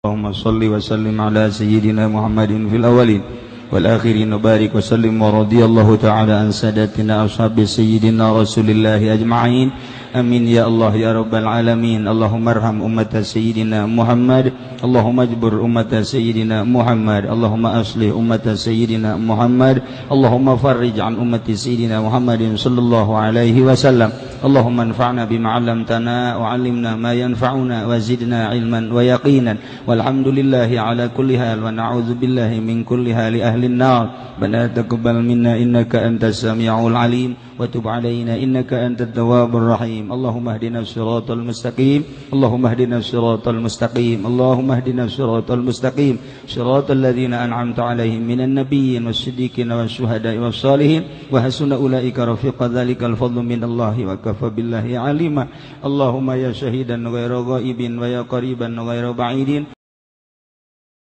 Allahumma salli wa sallim ala sayyidina Muhammadin fil awwalin wal akhirin wa barik wa sallim wa radiyallahu ta'ala an sadatina ashabi sayyidina Rasulillahi ajma'in. Amin ya Allah ya rabbal alamin. Allahumma arham ummata sayyidina Muhammad. Allahumma ajbur ummata sayyidina Muhammad. Allahumma aslih ummata sayyidina Muhammad. Allahumma farrij an ummati sayyidina Muhammadin sallallahu alaihi wasallam. Allahumma anfa'na bima 'allamtana wa 'allimna ma yanfa'una wa zidna 'ilman wa yaqinan. Walhamdulillahi ala kulli hal wa na'udzu billahi min kulli hali ahli an-nar. Bana taqabbal minna innaka antas samiul 'alim wa tub 'alaina innaka antat tawwabur rahim. Allahumma ihdina siratal mustaqim. Allahumma ihdina siratal mustaqim. Allahumma ihdina siratal mustaqim. Siratal ladzina an'amta 'alaihim minan nabiyyin was-siddiqin wasyuhada'i was-salihin wa hasuna ulaika rafiqa. Dzalikal fadlu minallahi wa kafa billahi 'alima. Allahumma ya syahidan ghaira ghaibin wa ya qariban ghaira ba'idin.